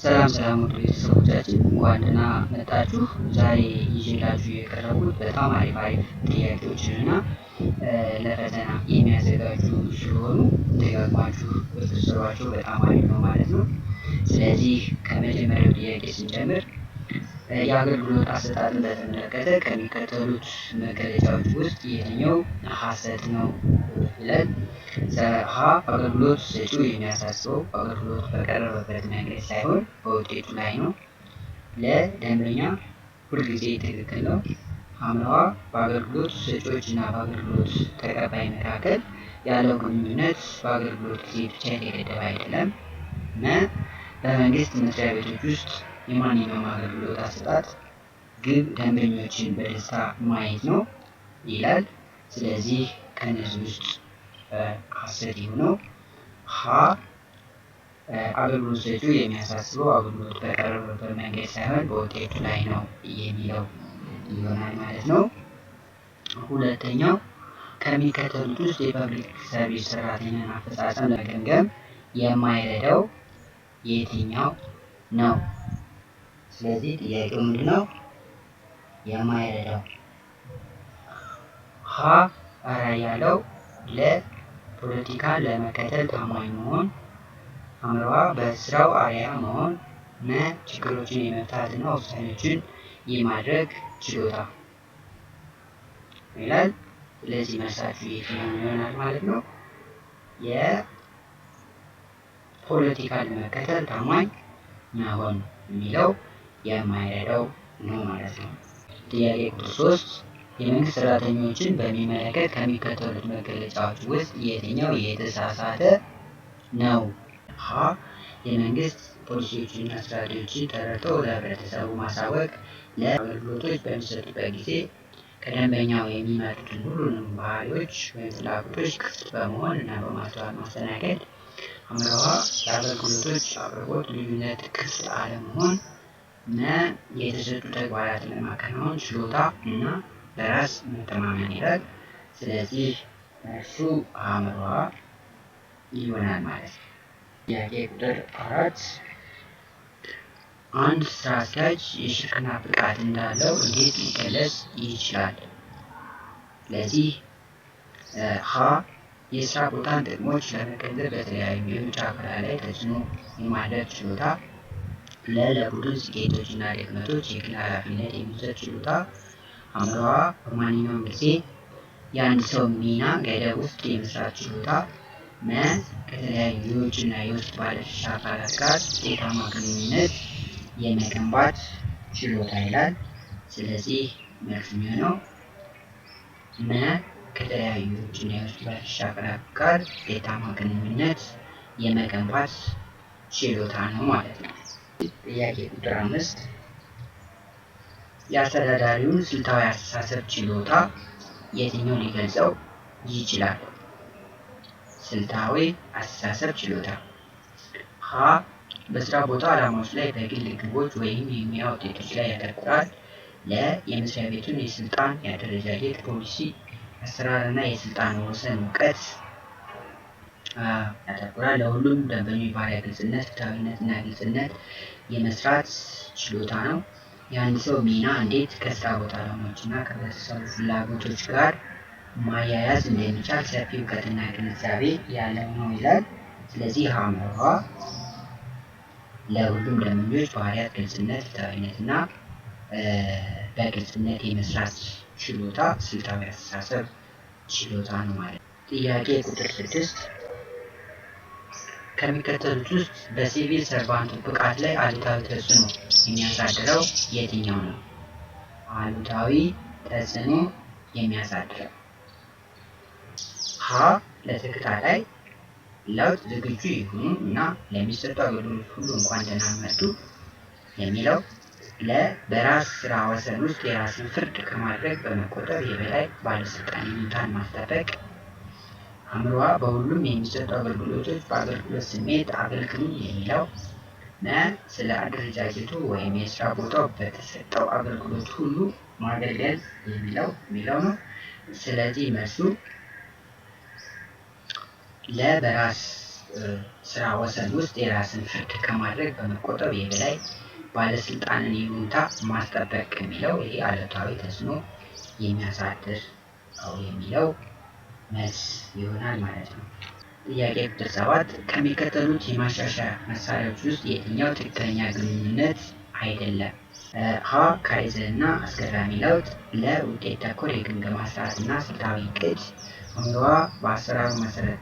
ሰላም ሰላም ውድ ቤተሰቦቻችን፣ እንኳን ደህና መጣችሁ። ዛሬ ይዤላችሁ የቀረብኩት በጣም አሪፍ አሪፍ ጥያቄዎችን እና ለፈተና የሚያዘጋጁ ስለሆኑ ደጋግማችሁ ብትሰሯቸው በጣም አሪፍ ነው ማለት ነው። ስለዚህ ከመጀመሪያው ጥያቄ ስንጀምር፣ የአገልግሎት አሰጣጥን በተመለከተ ከሚከተሉት መገለጫዎች ውስጥ የትኛው ሀሰት ነው ይላል። ሀ አገልግሎት ሰጪው የሚያሳስበው አገልግሎት በቀረበበት መንገድ ሳይሆን በውጤቱ ላይ ነው። ለ ደንበኛ ሁልጊዜ ትክክል ነው። ሐ በአገልግሎት ሰጪዎች እና በአገልግሎት ተቀባይ መካከል ያለው ግንኙነት በአገልግሎት ጊዜ ብቻ የተገደበ አይደለም። መ በመንግስት መስሪያ ቤቶች ውስጥ የማንኛውም አገልግሎት አሰጣጥ ግብ ደንበኞችን በደስታ ማየት ነው ይላል። ስለዚህ ከነዚህ ውስጥ ሀሰት የሆነው ሀ አገልግሎት ሰጪው የሚያሳስበው አገልግሎት በቀረበበት መንገድ ሳይሆን በውጤቱ ላይ ነው የሚለው ይሆናል ማለት ነው። ሁለተኛው፣ ከሚከተሉት ውስጥ የ public service ሰራተኛን አፈጻጸም ለመገምገም የማይረዳው የትኛው ነው? ስለዚህ ጥያቄው ምንድነው? የማይረዳው ሀ ራዕይ ያለው፣ ለ ፖለቲካን ለመከተል ታማኝ መሆን፣ ሐ በስራው አርአያ መሆን፣ መ ችግሮችን የመፍታትና ውሳኔዎችን የማድረግ ችሎታ ይላል። ስለዚህ መልሳችሁ የትኛው ይሆናል ማለት ነው? የፖለቲካን ለመከተል ታማኝ መሆን የሚለው የማይረዳው ነው ማለት ነው። ጥያቄ ቁጥር 3፣ የመንግስት ሰራተኞችን በሚመለከት ከሚከተሉት መገለጫዎች ውስጥ የትኛው የተሳሳተ ነው? ሀ የመንግስት ፖሊሲዎችንና ስትራቴጂዎችን ተረድተው ለህብረተሰቡ ማሳወቅ፣ ለአገልግሎቶች በሚሰጡበት ጊዜ ከደንበኛው የሚመጡትን ሁሉንም ባህሪዎች ወይም ፍላጎቶች ክፍት በመሆን እና በማስተዋል ማስተናገድ፣ ሐ ለአገልግሎቶች አቅርቦት ልዩነት ክፍት አለመሆን፣ መ የተሰጡ ተግባራትን ለማከናወን ችሎታ እና በራስ መተማመን ይላል። ስለዚህ መልሱ ሐ ይሆናል ማለት ነው። ጥያቄ ቁጥር 4፣ አንድ ስራ አስኪያጅ የሽርክና ብቃት እንዳለው እንዴት ሊገለጽ ይችላል? ለዚህ ሀ የስራ ቦታን ጥቅሞች ለመገንዘብ በተለያዩ የውጭ አካላት ላይ ተጽዕኖ የማድረግ ችሎታ፣ ለ ለቡድን ስኬቶች እና ድክመቶች የግል ኃላፊነት የመውሰድ ችሎታ፣ ሐ በማንኛውም ጊዜ የአንድ ሰው ሚና ገደብ ውስጥ የመስራት ችሎታ፣ መ ከተለያዩ የውጭና የውስጥ ባለድርሻ አካላት ጋር ውጤታማ ግንኙነት የመገንባት ችሎታ ይላል። ስለዚህ መልሱ የሚሆነው መ ከተለያዩ የውጭና የውስጥ ባለድርሻ አካላት ጋር ውጤታማ ግንኙነት የመገንባት ችሎታ ነው ማለት ነው። ጥያቄ ቁጥር 5፣ የአስተዳዳሪውን ስልታዊ አስተሳሰብ ችሎታ የትኛው ሊገልጸው ይችላል? ስልታዊ አስተሳሰብ ችሎታ፣ ሀ በስራ ቦታ ዓላማዎች ላይ፣ በግል ግቦች ወይም የሙያ ውጤቶች ላይ ያተኩራል። ለ የመስሪያ ቤቱን የስልጣን የአደረጃጀት ፖሊሲ፣ አሰራር እና የስልጣን ወሰን እውቀት ያተኩራል። ለሁሉም ደንበኞች ባህሪያ ግልጽነት፣ ፍትሐዊነት እና ግልጽነት የመስራት ችሎታ ነው። የአንድ ሰው ሚና እንዴት ከስራ ቦታ ዓላማዎች እና ከህብረተሰቡ ፍላጎቶች ጋር ማያያዝ እንደሚቻል ሰፊ እውቀትና ግንዛቤ ያለው ነው ይላል። ስለዚህ ሐ ለሁሉም ደንበኞች ባህሪያት ግልጽነት፣ ፍትሐዊነት እና በግልጽነት የመስራት ችሎታ ስልታዊ አስተሳሰብ ችሎታ ነው ማለት ነው። ጥያቄ ቁጥር 6፣ ከሚከተሉት ውስጥ በ civil servant ኡ ብቃት ላይ አሉታዊ ተጽዕኖ የሚያሳድረው የትኛው ነው? አሉታዊ ተጽዕኖ የሚያሳድረው፣ ሀ ለተከታታይ ለውጥ ዝግጁ ይሁኑ እና ለሚሰጡ አገልግሎት ሁሉ እንኳን ደህና መጡ የሚለው፣ ለ በራስ ስራ ወሰን ውስጥ የራስን ፍርድ ከማድረግ በመቆጠብ የበላይ ባለስልጣን ይሁንታን ማስጠበቅ፣ ሐ በሁሉም የሚሰጡ አገልግሎቶች በአገልግሎት ስሜት አገልግሉ የሚለው፣ መ ስለ አደረጃጀቱ ወይም የስራ ቦታው በተሰጠው አገልግሎት ሁሉ ማገልገል የሚለው ነው። ስለዚህ መልሱ ለ በራስ ስራ ወሰን ውስጥ የራስን ፍርድ ከማድረግ በመቆጠብ የበላይ ባለስልጣንን ይሁንታ ማስጠበቅ የሚለው ይሄ አሉታዊ ተጽዕኖ የሚያሳድር ነው የሚለው መልስ ይሆናል ማለት ነው። ጥያቄ ቁጥር 7፣ ከሚከተሉት የማሻሻያ መሳሪያዎች ውስጥ የትኛው ትክክለኛ ግንኙነት አይደለም? ሀ ካይዘን እና አስገራሚ ለውጥ፣ ለ ውጤት ተኮር የግምገማ ስርዓት እና ስልታዊ እቅድ፣ አምሮዋ በአሰራሩ መሰረት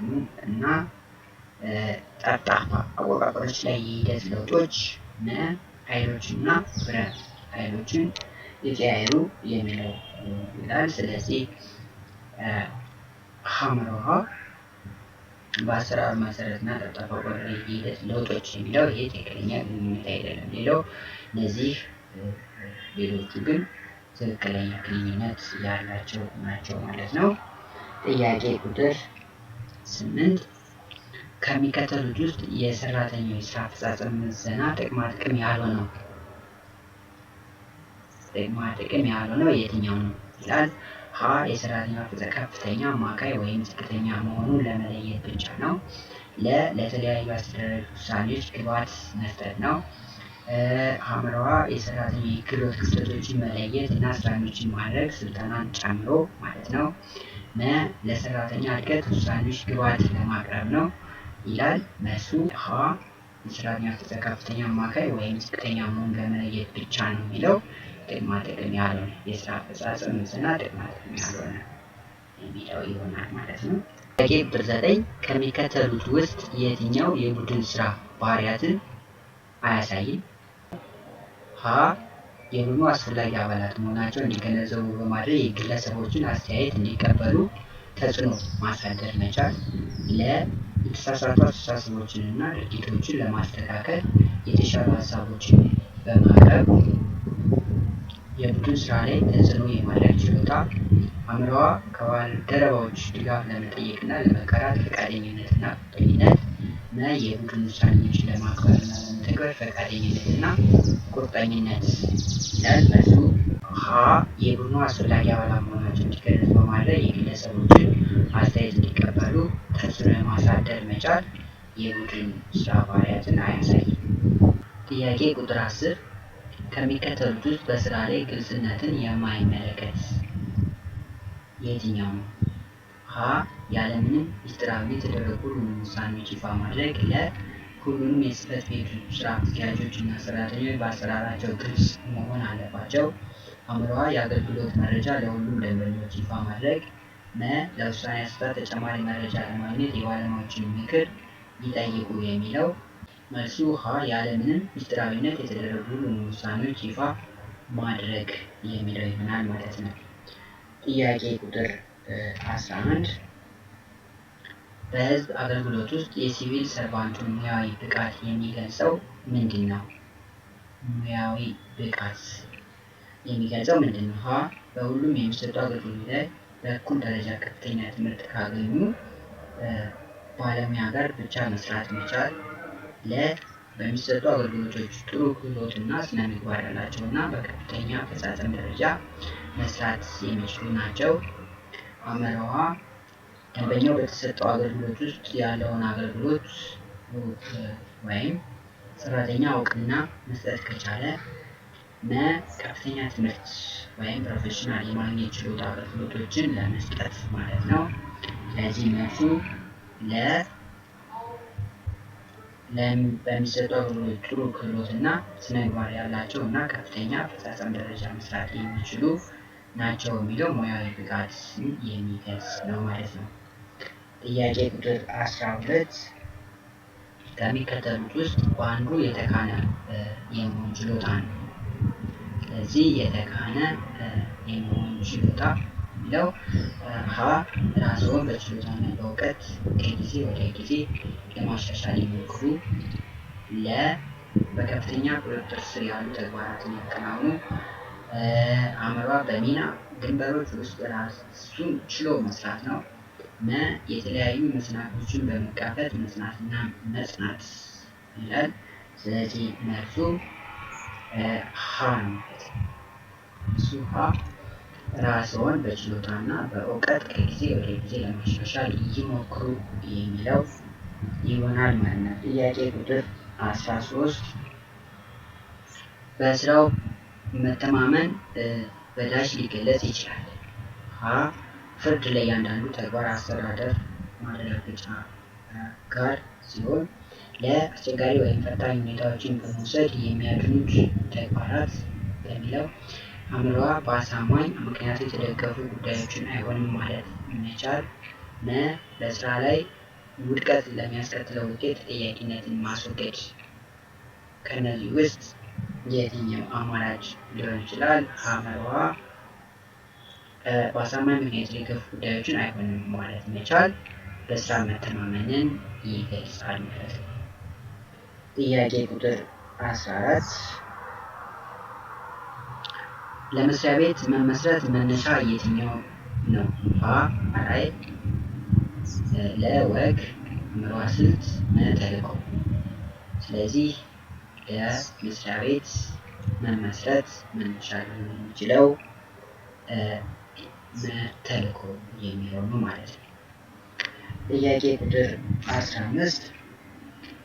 እና ጠፍጣፋ አወቃቀሮች ላይ የሂደት ለውጦች፣ መ ኃይሎችና ህብረ ኃይሎችን ይቀያየሩ የሚለው ይላል። ስለዚህ ሐመሩ ሐ በአሰራሩ መሰረት እና ጠፍጣፋ አወቃቀር ላይ የሂደት ለውጦች የሚለው ይሄ ትክክለኛ ግንኙነት አይደለም። ሌላው እነዚህ ሌሎቹ ግን ትክክለኛ ግንኙነት ያላቸው ናቸው ማለት ነው። ጥያቄ ቁጥር 8፣ ከሚከተሉት ውስጥ የሰራተኛው የስራ አፈጻጸም ምዘና ጥቅማ ጥቅም ያልሆነው የትኛው ነው ይላል። ሀ የሰራተኛው አፈጻጸም ከፍተኛ፣ አማካይ ወይም ዝቅተኛ መሆኑን ለመለየት ብቻ ነው። ለ ለተለያዩ አስተዳደራዊ ውሳኔዎች ግብዓት መስጠት ነው። ሐመሩ ሐ የሰራተኛው የክህሎት ክፍተቶችን መለየት እና አስራኞችን ማድረግ ስልጠናን ጨምሮ ማለት ነው። መ ለሰራተኛ እድገት ውሳኔዎች ግብዓት ለማቅረብ ነው ይላል። መልሱ ሀ የሰራተኛ አፈጻጸም ከፍተኛ፣ አማካይ ወይም ዝቅተኛ መሆኑን ለመለየት ብቻ ነው የሚለው ጥቅማ ጥቅም ያልሆነ፣ የስራ አፈጻጸም ምዘና ጥቅማ ጥቅም ያልሆነ የሚለው ይሆናል ማለት ነው። ጥያቄ ቁጥር 9፣ ከሚከተሉት ውስጥ የትኛው የቡድን ስራ ባህሪያትን አያሳይም? ሀ የቡድኑ አስፈላጊ አባላት መሆናቸውን እንዲገነዘቡ በማድረግ የግለሰቦችን አስተያየት እንዲቀበሉ ተጽዕኖ ማሳደር መቻል፣ ለ የተሳሳቱ አስተሳሰቦችንና ድርጊቶችን ለማስተካከል የተሻሉ ሀሳቦችን በማቅረብ የቡድን ስራ ላይ ተጽዕኖ የማድረግ ችሎታ፣ አምረዋ ከባልደረባዎች ድጋፍ ለመጠየቅና ለመጋራት ፈቃደኝነትና ቁርጠኝነት፣ መ የቡድን ውሳኔዎችን ለማክበርና ለመተግበር ፈቃደኝነትና ቁርጠኝነት ይላል። መልሱ ሀ የቡድኑ አስፈላጊ አባላት መሆናቸውን እንዲገነዘቡ በማድረግ የግለሰቦችን አስተያየት እንዲቀበሉ ተጽዕኖ ማሳደር መቻል የቡድን ስራ ባህሪያትን አያሳይም። ጥያቄ ቁጥር 10፣ ከሚከተሉት ውስጥ በስራ ላይ ግልጽነትን የማይመለከት የትኛው ነው? ሀ ያለምንም ምስጢራዊ የተደረጉ ሁሉንም ውሳኔዎች ይፋ ማድረግ፣ ለ ሁሉንም የጽህፈት ቤቱ ስራ አስኪያጆች እና ሰራተኞች በአሰራራቸው ግልጽ መሆን አለባቸው፣ ሐመሩ ሐ የአገልግሎት መረጃ ለሁሉም ደንበኞች ይፋ ማድረግ፣ መ ለውሳኔ አሰጣጥ ተጨማሪ መረጃ ለማግኘት የባለሙያዎችን ምክር ይጠይቁ የሚለው። መልሱ ሀ ያለምንም ምስጢራዊነት የተደረጉ ሁሉንም ውሳኔዎች ይፋ ማድረግ የሚለው ይሆናል ማለት ነው። ጥያቄ ቁጥር 11፣ በህዝብ አገልግሎት ውስጥ የሲቪል ሰርቫንቱን ሙያዊ ብቃት የሚገልጸው ምንድን ነው? ሙያዊ ብቃት የሚገልጸው ምንድን ነው? ሀ በሁሉም የሚሰጡ አገልግሎት ላይ በእኩል ደረጃ ከፍተኛ ትምህርት ካገኙ ባለሙያ ጋር ብቻ መስራት መቻል፣ ለ በሚሰጡ አገልግሎቶች ጥሩ ክህሎትና ስነ ምግባር ያላቸው እና በከፍተኛ አፈጻጸም ደረጃ መስራት የሚችሉ ናቸው። ሐመሩ ሐ ደንበኛው በተሰጠው አገልግሎት ውስጥ ያለውን አገልግሎት ወይም ሰራተኛ እውቅና መስጠት ከቻለ፣ መ ከፍተኛ ትምህርት ወይም professional የማግኘት ችሎታ አገልግሎቶችን ለመስጠት ማለት ነው። ስለዚህ መልሱ ለ በሚሰጡ አገልግሎት ጥሩ ክህሎት እና ስነ ምግባር ያላቸው እና ከፍተኛ አፈጻጸም ደረጃ መስራት የሚችሉ ናቸው የሚለው ሙያዊ ብቃት የሚገልጽ ነው ማለት ነው። ጥያቄ ቁጥር 12፣ ከሚከተሉት ውስጥ በአንዱ የተካነ የመሆን ችሎታ ነው። ስለዚህ የተካነ የመሆን ችሎታ የሚለው ሀ ራስዎን በችሎታና በእውቀት ከጊዜ ወደ ጊዜ ለማሻሻል ይሞክሩ፣ ለ በከፍተኛ ቁጥጥር ስር ያሉ ተግባራትን ያከናውኑ፣ ሐመሩ ሐ በሚና ድንበሮች ውስጥ ራሱን ችሎ መስራት ነው። መ የተለያዩ መሰናክሎችን በመጋፈጥ መጽናትና መጽናት ይላል። ስለዚህ መልሱ ሀ ነው ማለት ነው። እሱ ሀ ራስዎን በችሎታና በእውቀት ከጊዜ ወደ ጊዜ ለማሻሻል ይሞክሩ የሚለው ይሆናል ማለት ነው። ጥያቄ ቁጥር 13 በስራው መተማመን በዳሽ ሊገለጽ ይችላል። ሀ ፍርድ ለእያንዳንዱ ተግባር አስተዳደር ማረጋገጫ ጋር ሲሆን፣ ለአስቸጋሪ ወይም ፈታኝ ሁኔታዎችን በመውሰድ የሚያድኑት ተግባራት በሚለው አምሯ በአሳማኝ ምክንያት የተደገፉ ጉዳዮችን አይሆንም ማለት መቻል፣ መ በስራ ላይ ውድቀት ለሚያስከትለው ውጤት ተጠያቂነትን ማስወገድ። ከነዚህ ውስጥ የትኛው አማራጭ ሊሆን ይችላል? ሐመርዋ በአሳማኝ ምክንያት የተደገፉ ጉዳዮችን አይሆንም ማለት መቻል በስራ መተማመንን ይገልጻል ማለት ነው። ጥያቄ ቁጥር 14 ለመስሪያ ቤት መመስረት መነሻ የትኛው ነው? ሀ ራዕይ፣ ለ ወግ፣ አምሯ ስልት፣ መ ተልዕኮ። ስለዚህ ለመስሪያ ቤት መመስረት መነሻ ሊሆን የሚችለው ተልዕኮ የሚለው ነው ማለት ነው። ጥያቄ ቁጥር 15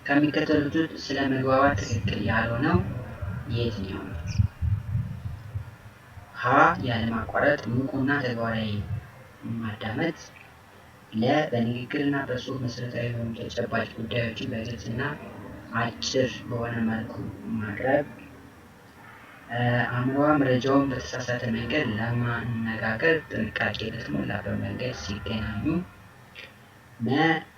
ከሚከተሉት ውስጥ ስለ መግባባት ትክክል ያልሆነው የትኛው ነው? ሀ ያለማቋረጥ ንቁና ተግባራዊ ማዳመጥ፣ ለ በንግግርና በጽሁፍ መሰረታዊ የሆኑ ተጨባጭ ጉዳዮችን በግልጽና አጭር በሆነ መልኩ ማቅረብ፣ አእምሮዋ መረጃውን በተሳሳተ መንገድ ለማነጋገር ጥንቃቄ በተሞላበት መንገድ ሲገናኙ፣ መ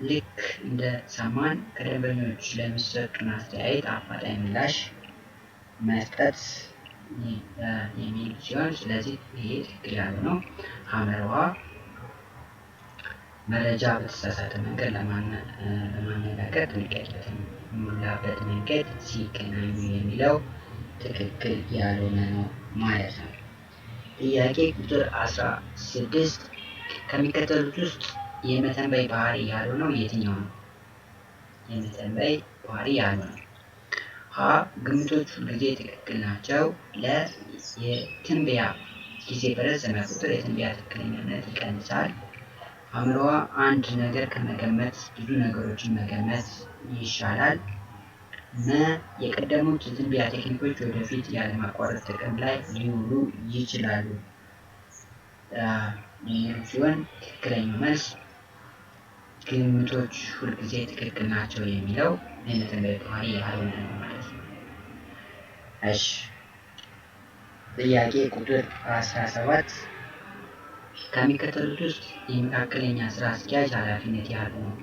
ልክ እንደ ሰማን ከደንበኞች ለሚሰጡን አስተያየት አፋጣኝ ምላሽ መስጠት የሚል ሲሆን፣ ስለዚህ ይሄ ትክክል ያልሆነው ሐመርዋ መረጃ በተሳሳተ መንገድ ለማነጋገር ጥንቃቄ በተሞላበት መንገድ ሲገናኙ የሚለው ትክክል ያልሆነ ነው ማለት ነው። ጥያቄ ቁጥር 16 ከሚከተሉት ውስጥ የመተንበይ ባህሪ ያልሆነው የትኛው ነው? የመተንበይ ባህሪ ያልሆነው ሀ ግምቶች ሁልጊዜ ትክክል ናቸው። ለ የትንበያ ጊዜ በረዘመ ቁጥር የትንበያ ትክክለኛነት ይቀንሳል። አእምሮዋ አንድ ነገር ከመገመት ብዙ ነገሮችን መገመት ይሻላል። መ የቀደሙት የትንበያ ቴክኒኮች ወደፊት ያለማቋረጥ ጥቅም ላይ ሊውሉ ይችላሉ የሚሉ ሲሆን፣ ትክክለኛው መልስ ግምቶች ሁልጊዜ ትክክል ናቸው የሚለው የመተንበይ ባህሪ ያልሆነ ነው ማለት ነው። እሺ፣ ጥያቄ ቁጥር 17 ከሚከተሉት ውስጥ የመካከለኛ ስራ አስኪያጅ ኃላፊነት ያልሆነው፣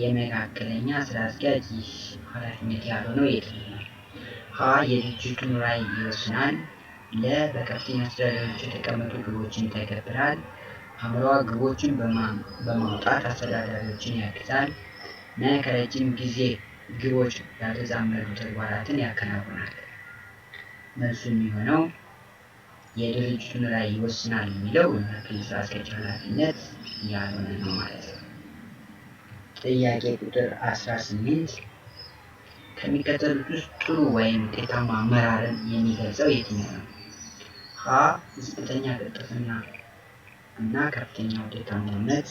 የመካከለኛ ስራ አስኪያጅ ይህ ኃላፊነት ያልሆነው የትኛው ነው? ሀ የድርጅቱን ራዕይ ይወስናል። ለ በከፍተኛ አስተዳዳሪዎች የተቀመጡ ግቦችን ይተገብራል። አምሯ ግቦችን በማውጣት አስተዳዳሪዎችን ያግዛል። መ ከረጅም ጊዜ ግቦች ያልተዛመዱ ተግባራትን ያከናውናል። መልሱ የሚሆነው የድርጅቱን ራዕይ ይወስናል የሚለው የመካከለኛ ስራ አስኪያጅ ኃላፊነት ያልሆነ ነው ማለት ነው። ጥያቄ ቁጥር 18 ከሚከተሉት ውስጥ ጥሩ ወይም ውጤታማ አመራርን የሚገልጸው የትኛው ነው? ሀ ዝቅተኛ ቅልጥፍና እና ከፍተኛ ውጤታማነት፣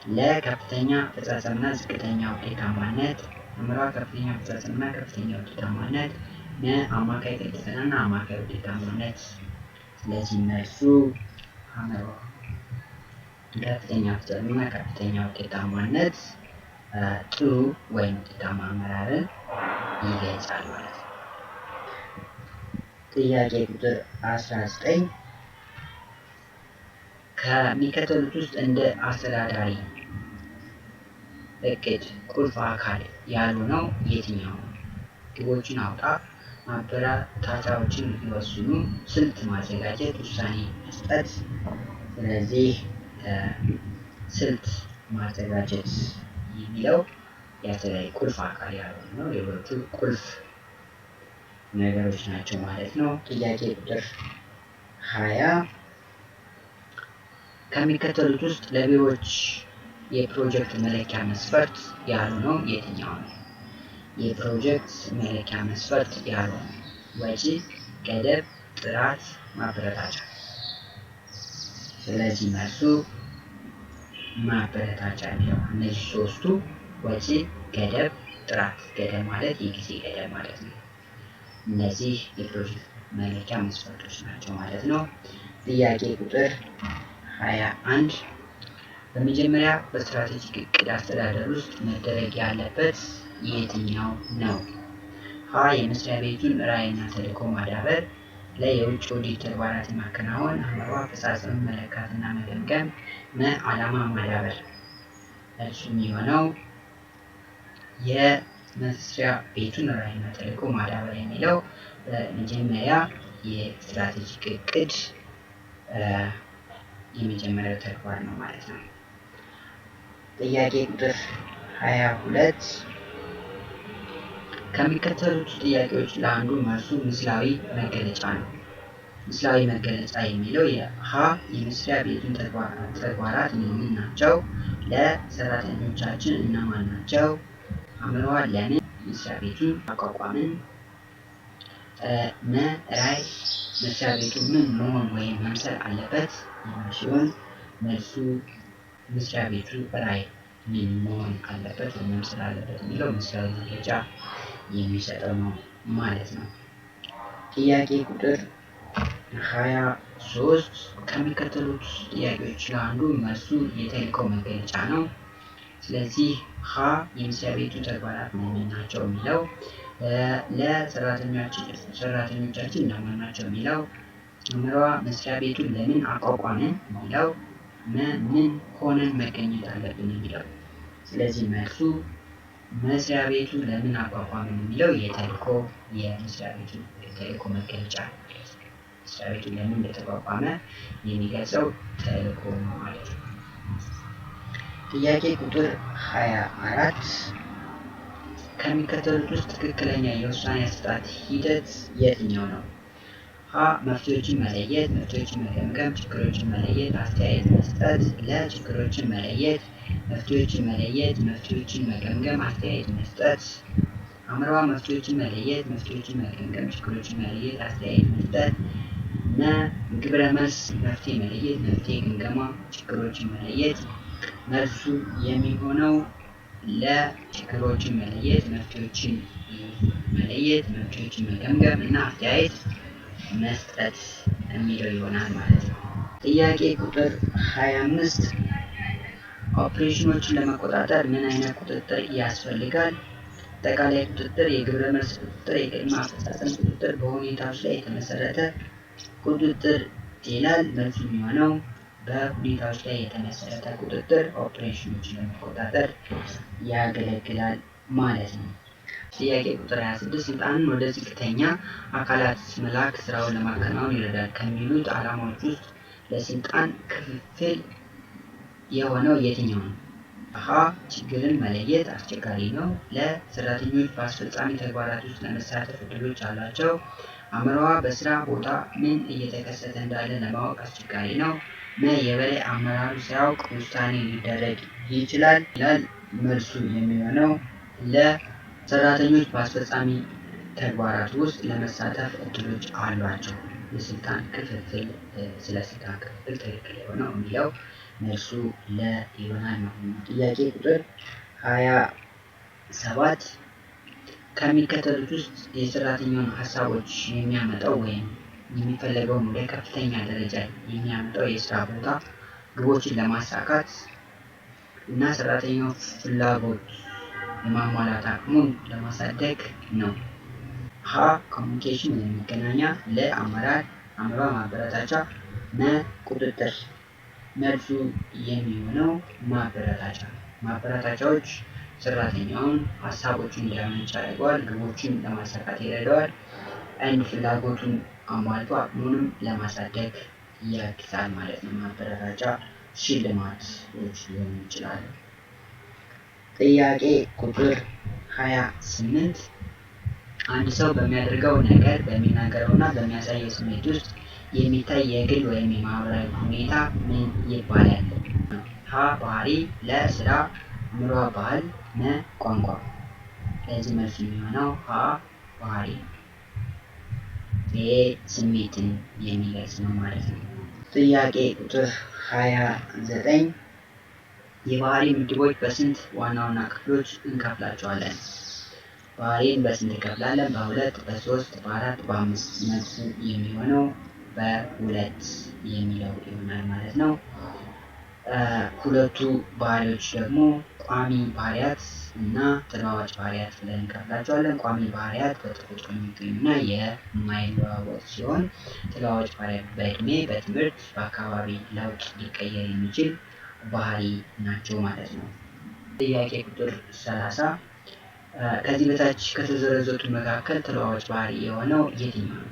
ለ ከፍተኛ አፈጻጸምና ዝቅተኛ ውጤታማነት፣ አምሯ ከፍተኛ አፈጻጸምና ከፍተኛ ውጤታማነት፣ መ አማካይ ቅልጥፍናና አማካይ ውጤታማነት። ስለዚህ መልሱ ሐመርዋ ከፍተኛ አፈጻጸምና ከፍተኛ ውጤታማነት ጥሩ ወይም ውጤታማ አመራርን ይገልጻል ማለት ነው። ጥያቄ ቁጥር 19 ከሚከተሉት ውስጥ እንደ አስተዳዳሪ እቅድ ቁልፍ አካል ያልሆነው የትኛው ነው? ግቦችን አውጣ፣ ማበረታቻዎችን ይወስኑ፣ ስልት ማዘጋጀት፣ ውሳኔ መስጠት። ስለዚህ ስልት ማዘጋጀት የሚለው የአስተዳዳሪ ቁልፍ አካል ያልሆነ ነው። ሌሎቹ ቁልፍ ነገሮች ናቸው ማለት ነው። ጥያቄ ቁጥር 20 ከሚከተሉት ውስጥ ለቢሮዎች የፕሮጀክት መለኪያ መስፈርት ያልሆነው የትኛው ነው? የፕሮጀክት መለኪያ መስፈርት ያልሆነው ወጪ፣ ገደብ፣ ጥራት፣ ማበረታቻ። ስለዚህ መልሱ ማበረታቻ የሚለው፣ እነዚህ ሶስቱ ወጪ፣ ገደብ፣ ጥራት። ገደብ ማለት የጊዜ ገደብ ማለት ነው። እነዚህ የፕሮጀክት መለኪያ መስፈርቶች ናቸው ማለት ነው። ጥያቄ ቁጥር 21፣ በመጀመሪያ በስትራቴጂክ እቅድ አስተዳደር ውስጥ መደረግ ያለበት የትኛው ነው? ሀ የመስሪያ ቤቱን ራዕይና ተልዕኮ ማዳበር፣ ለ የውጭ ኦዲት ተግባራትን ማከናወን፣ ሐመሩ አፈጻጸምን መለካትና መገምገም፣ መ ዓላማ ማዳበር። መልሱ የሚሆነው የመስሪያ ቤቱን ራዕይና ተልዕኮ ማዳበር የሚለው በመጀመሪያ የስትራቴጂክ እቅድ የመጀመሪያው ተግባር ነው ማለት ነው። ጥያቄ ቁጥር 22፣ ከሚከተሉት ጥያቄዎች ለአንዱ መልሱ ምስላዊ መገለጫ ነው። ምስላዊ መገለጫ የሚለው ሀ የመስሪያ ቤቱን ተግባራት ምን ምን ናቸው? ለ ሰራተኞቻችን እነማን ናቸው? ሐመሩ ለምን መስሪያ ቤቱን አቋቋምን? መ ራዕይ መስሪያ ቤቱ ምን መሆን ወይም መምሰል አለበት የሚል ሲሆን፣ መልሱ መስሪያ ቤቱ ራዕይ ምን መሆን አለበት ወይም መምሰል አለበት የሚለው ምስላዊ መግለጫ የሚሰጠው ነው ማለት ነው። ጥያቄ ቁጥር 23፣ ከሚከተሉት ጥያቄዎች ለአንዱ መልሱ የተልዕኮ መገለጫ ነው። ስለዚህ ሀ የመስሪያ ቤቱ ተግባራት ምን ምን ናቸው የሚለው፣ ለ ሰራተኞቻችን እነማን ናቸው የሚለው፣ ሐመሩ መስሪያ ቤቱን ለምን አቋቋምን የሚለው፣ መ ምን ሆነን መገኘት አለብን የሚለው። ስለዚህ መልሱ መስሪያ ቤቱ ለምን አቋቋምን የሚለው የተልዕኮ የመስሪያ ቤቱ የተልዕኮ መገለጫ ነው ማለት ነው። መስሪያ ቤቱ ለምን እንደተቋቋመ የሚገልጸው ተልዕኮ ነው ማለት ነው። ጥያቄ ቁጥር 24፣ ከሚከተሉት ውስጥ ትክክለኛ የውሳኔ አሰጣጥ ሂደት የትኛው ነው? ሀ መፍትሄዎችን መለየት፣ መፍትሄዎችን መገምገም፣ ችግሮችን መለየት፣ አስተያየት መስጠት። ለ ችግሮችን መለየት፣ መፍትሄዎችን መለየት፣ መፍትሄዎችን መገምገም፣ አስተያየት መስጠት። ሐመሩ መፍትሄዎችን መለየት፣ መፍትሄዎችን መገምገም፣ ችግሮችን መለየት፣ አስተያየት መስጠት። መ ግብረ መልስ መፍትሄ መለየት፣ መፍትሄ ግምገማ፣ ችግሮችን መለየት። መልሱ የሚሆነው ለችግሮችን መለየት፣ መፍትሄዎችን መለየት፣ መፍትሄዎችን መገምገም እና አስተያየት መስጠት የሚለው ይሆናል ማለት ነው። ጥያቄ ቁጥር 25፣ ኦፕሬሽኖችን ለመቆጣጠር ምን አይነት ቁጥጥር ያስፈልጋል? አጠቃላይ ቁጥጥር፣ የግብረ መልስ ቁጥጥር፣ የቅድመ አፈጻጸም ቁጥጥር፣ በሁኔታዎች ላይ የተመሰረተ ቁጥጥር ይላል። መልሱ የሚሆነው በሁኔታዎች ላይ የተመሰረተ ቁጥጥር ኦፕሬሽኖችን ለመቆጣጠር ያገለግላል ማለት ነው። ጥያቄ ቁጥር 26፣ ስልጣንን ወደ ዝቅተኛ አካላት መላክ ስራውን ለማከናወን ይረዳል ከሚሉት ዓላማዎች ውስጥ ለስልጣን ክፍፍል የሆነው የትኛው ነው? ሀ ችግርን መለየት አስቸጋሪ ነው። ለ ሰራተኞች በአስፈጻሚ ተግባራት ውስጥ ለመሳተፍ እድሎች አሏቸው። ሐመሩ በስራ ቦታ ምን እየተከሰተ እንዳለ ለማወቅ አስቸጋሪ ነው። መ የበላይ አመራሩ ሳያውቅ ውሳኔ ሊደረግ ይችላል ይላል። መልሱ የሚሆነው ለሰራተኞች በአስፈጻሚ ተግባራት ውስጥ ለመሳተፍ እድሎች አሏቸው። የስልጣን ክፍፍል፣ ስለ ስልጣን ክፍፍል ትክክል የሆነው የሚለው መልሱ ለ ይሆናል ማለት ነው። ጥያቄ ቁጥር 27፣ ከሚከተሉት ውስጥ የሰራተኛውን ሀሳቦች የሚያመጣው ወይም የሚፈለገውን ወደ ከፍተኛ ደረጃ የሚያመጣው የስራ ቦታ ግቦችን ለማሳካት እና ሰራተኛው ፍላጎት የማሟላት አቅሙን ለማሳደግ ነው። ሀ communication ወይም መገናኛ፣ ለ አመራር፣ ሐመሩ ማበረታቻ፣ መ ቁጥጥር። መልሱ የሚሆነው ማበረታቻ ነው። ማበረታቻዎች ሰራተኛውን ሀሳቦችን እንዲያመነጭ ያደርገዋል፣ ግቦችን ለማሳካት ይረዳዋል፣ and ፍላጎቱን አሟልቶ አቅሙንም ለማሳደግ ያግዛል ማለት ነው። ማበረታቻ ሽልማቶች ሊሆኑ ይችላሉ። ጥያቄ ቁጥር 28፣ አንድ ሰው በሚያደርገው ነገር፣ በሚናገረው እና በሚያሳየው ስሜት ውስጥ የሚታይ የግል ወይም የማህበራዊ ሁኔታ ምን ይባላል? ሀ ባህሪ፣ ለ ስራ፣ ሐመሩ ባህል፣ መ ቋንቋ። ለዚህ መልሱ የሚሆነው ሀ ባህሪ ነው። ይሄ ስሜትን የሚገልጽ ነው ማለት ነው። ጥያቄ ቁጥር 29፣ የባህሪ ምድቦች በስንት ዋና ዋና ክፍሎች እንከፍላቸዋለን? ባህሪን በስንት እንከፍላለን? በሁለት፣ በሶስት፣ በአራት፣ በአምስት። መልሱ የሚሆነው በሁለት የሚለው ይሆናል ማለት ነው። ሁለቱ ባህሪዎች ደግሞ ቋሚ ባህሪያት እና ተለዋዋጭ ባህሪያት ብለን እንከፍላቸዋለን። ቋሚ ባህሪያት በተፈጥሮ የሚገኙና የማይለዋወጥ ሲሆን ተለዋዋጭ ባህሪያት በእድሜ፣ በትምህርት፣ በአካባቢ ለውጥ ሊቀየር የሚችል ባህሪ ናቸው ማለት ነው። ጥያቄ ቁጥር 30፣ ከዚህ በታች ከተዘረዘሩት መካከል ተለዋዋጭ ባህሪ የሆነው የትኛው ነው?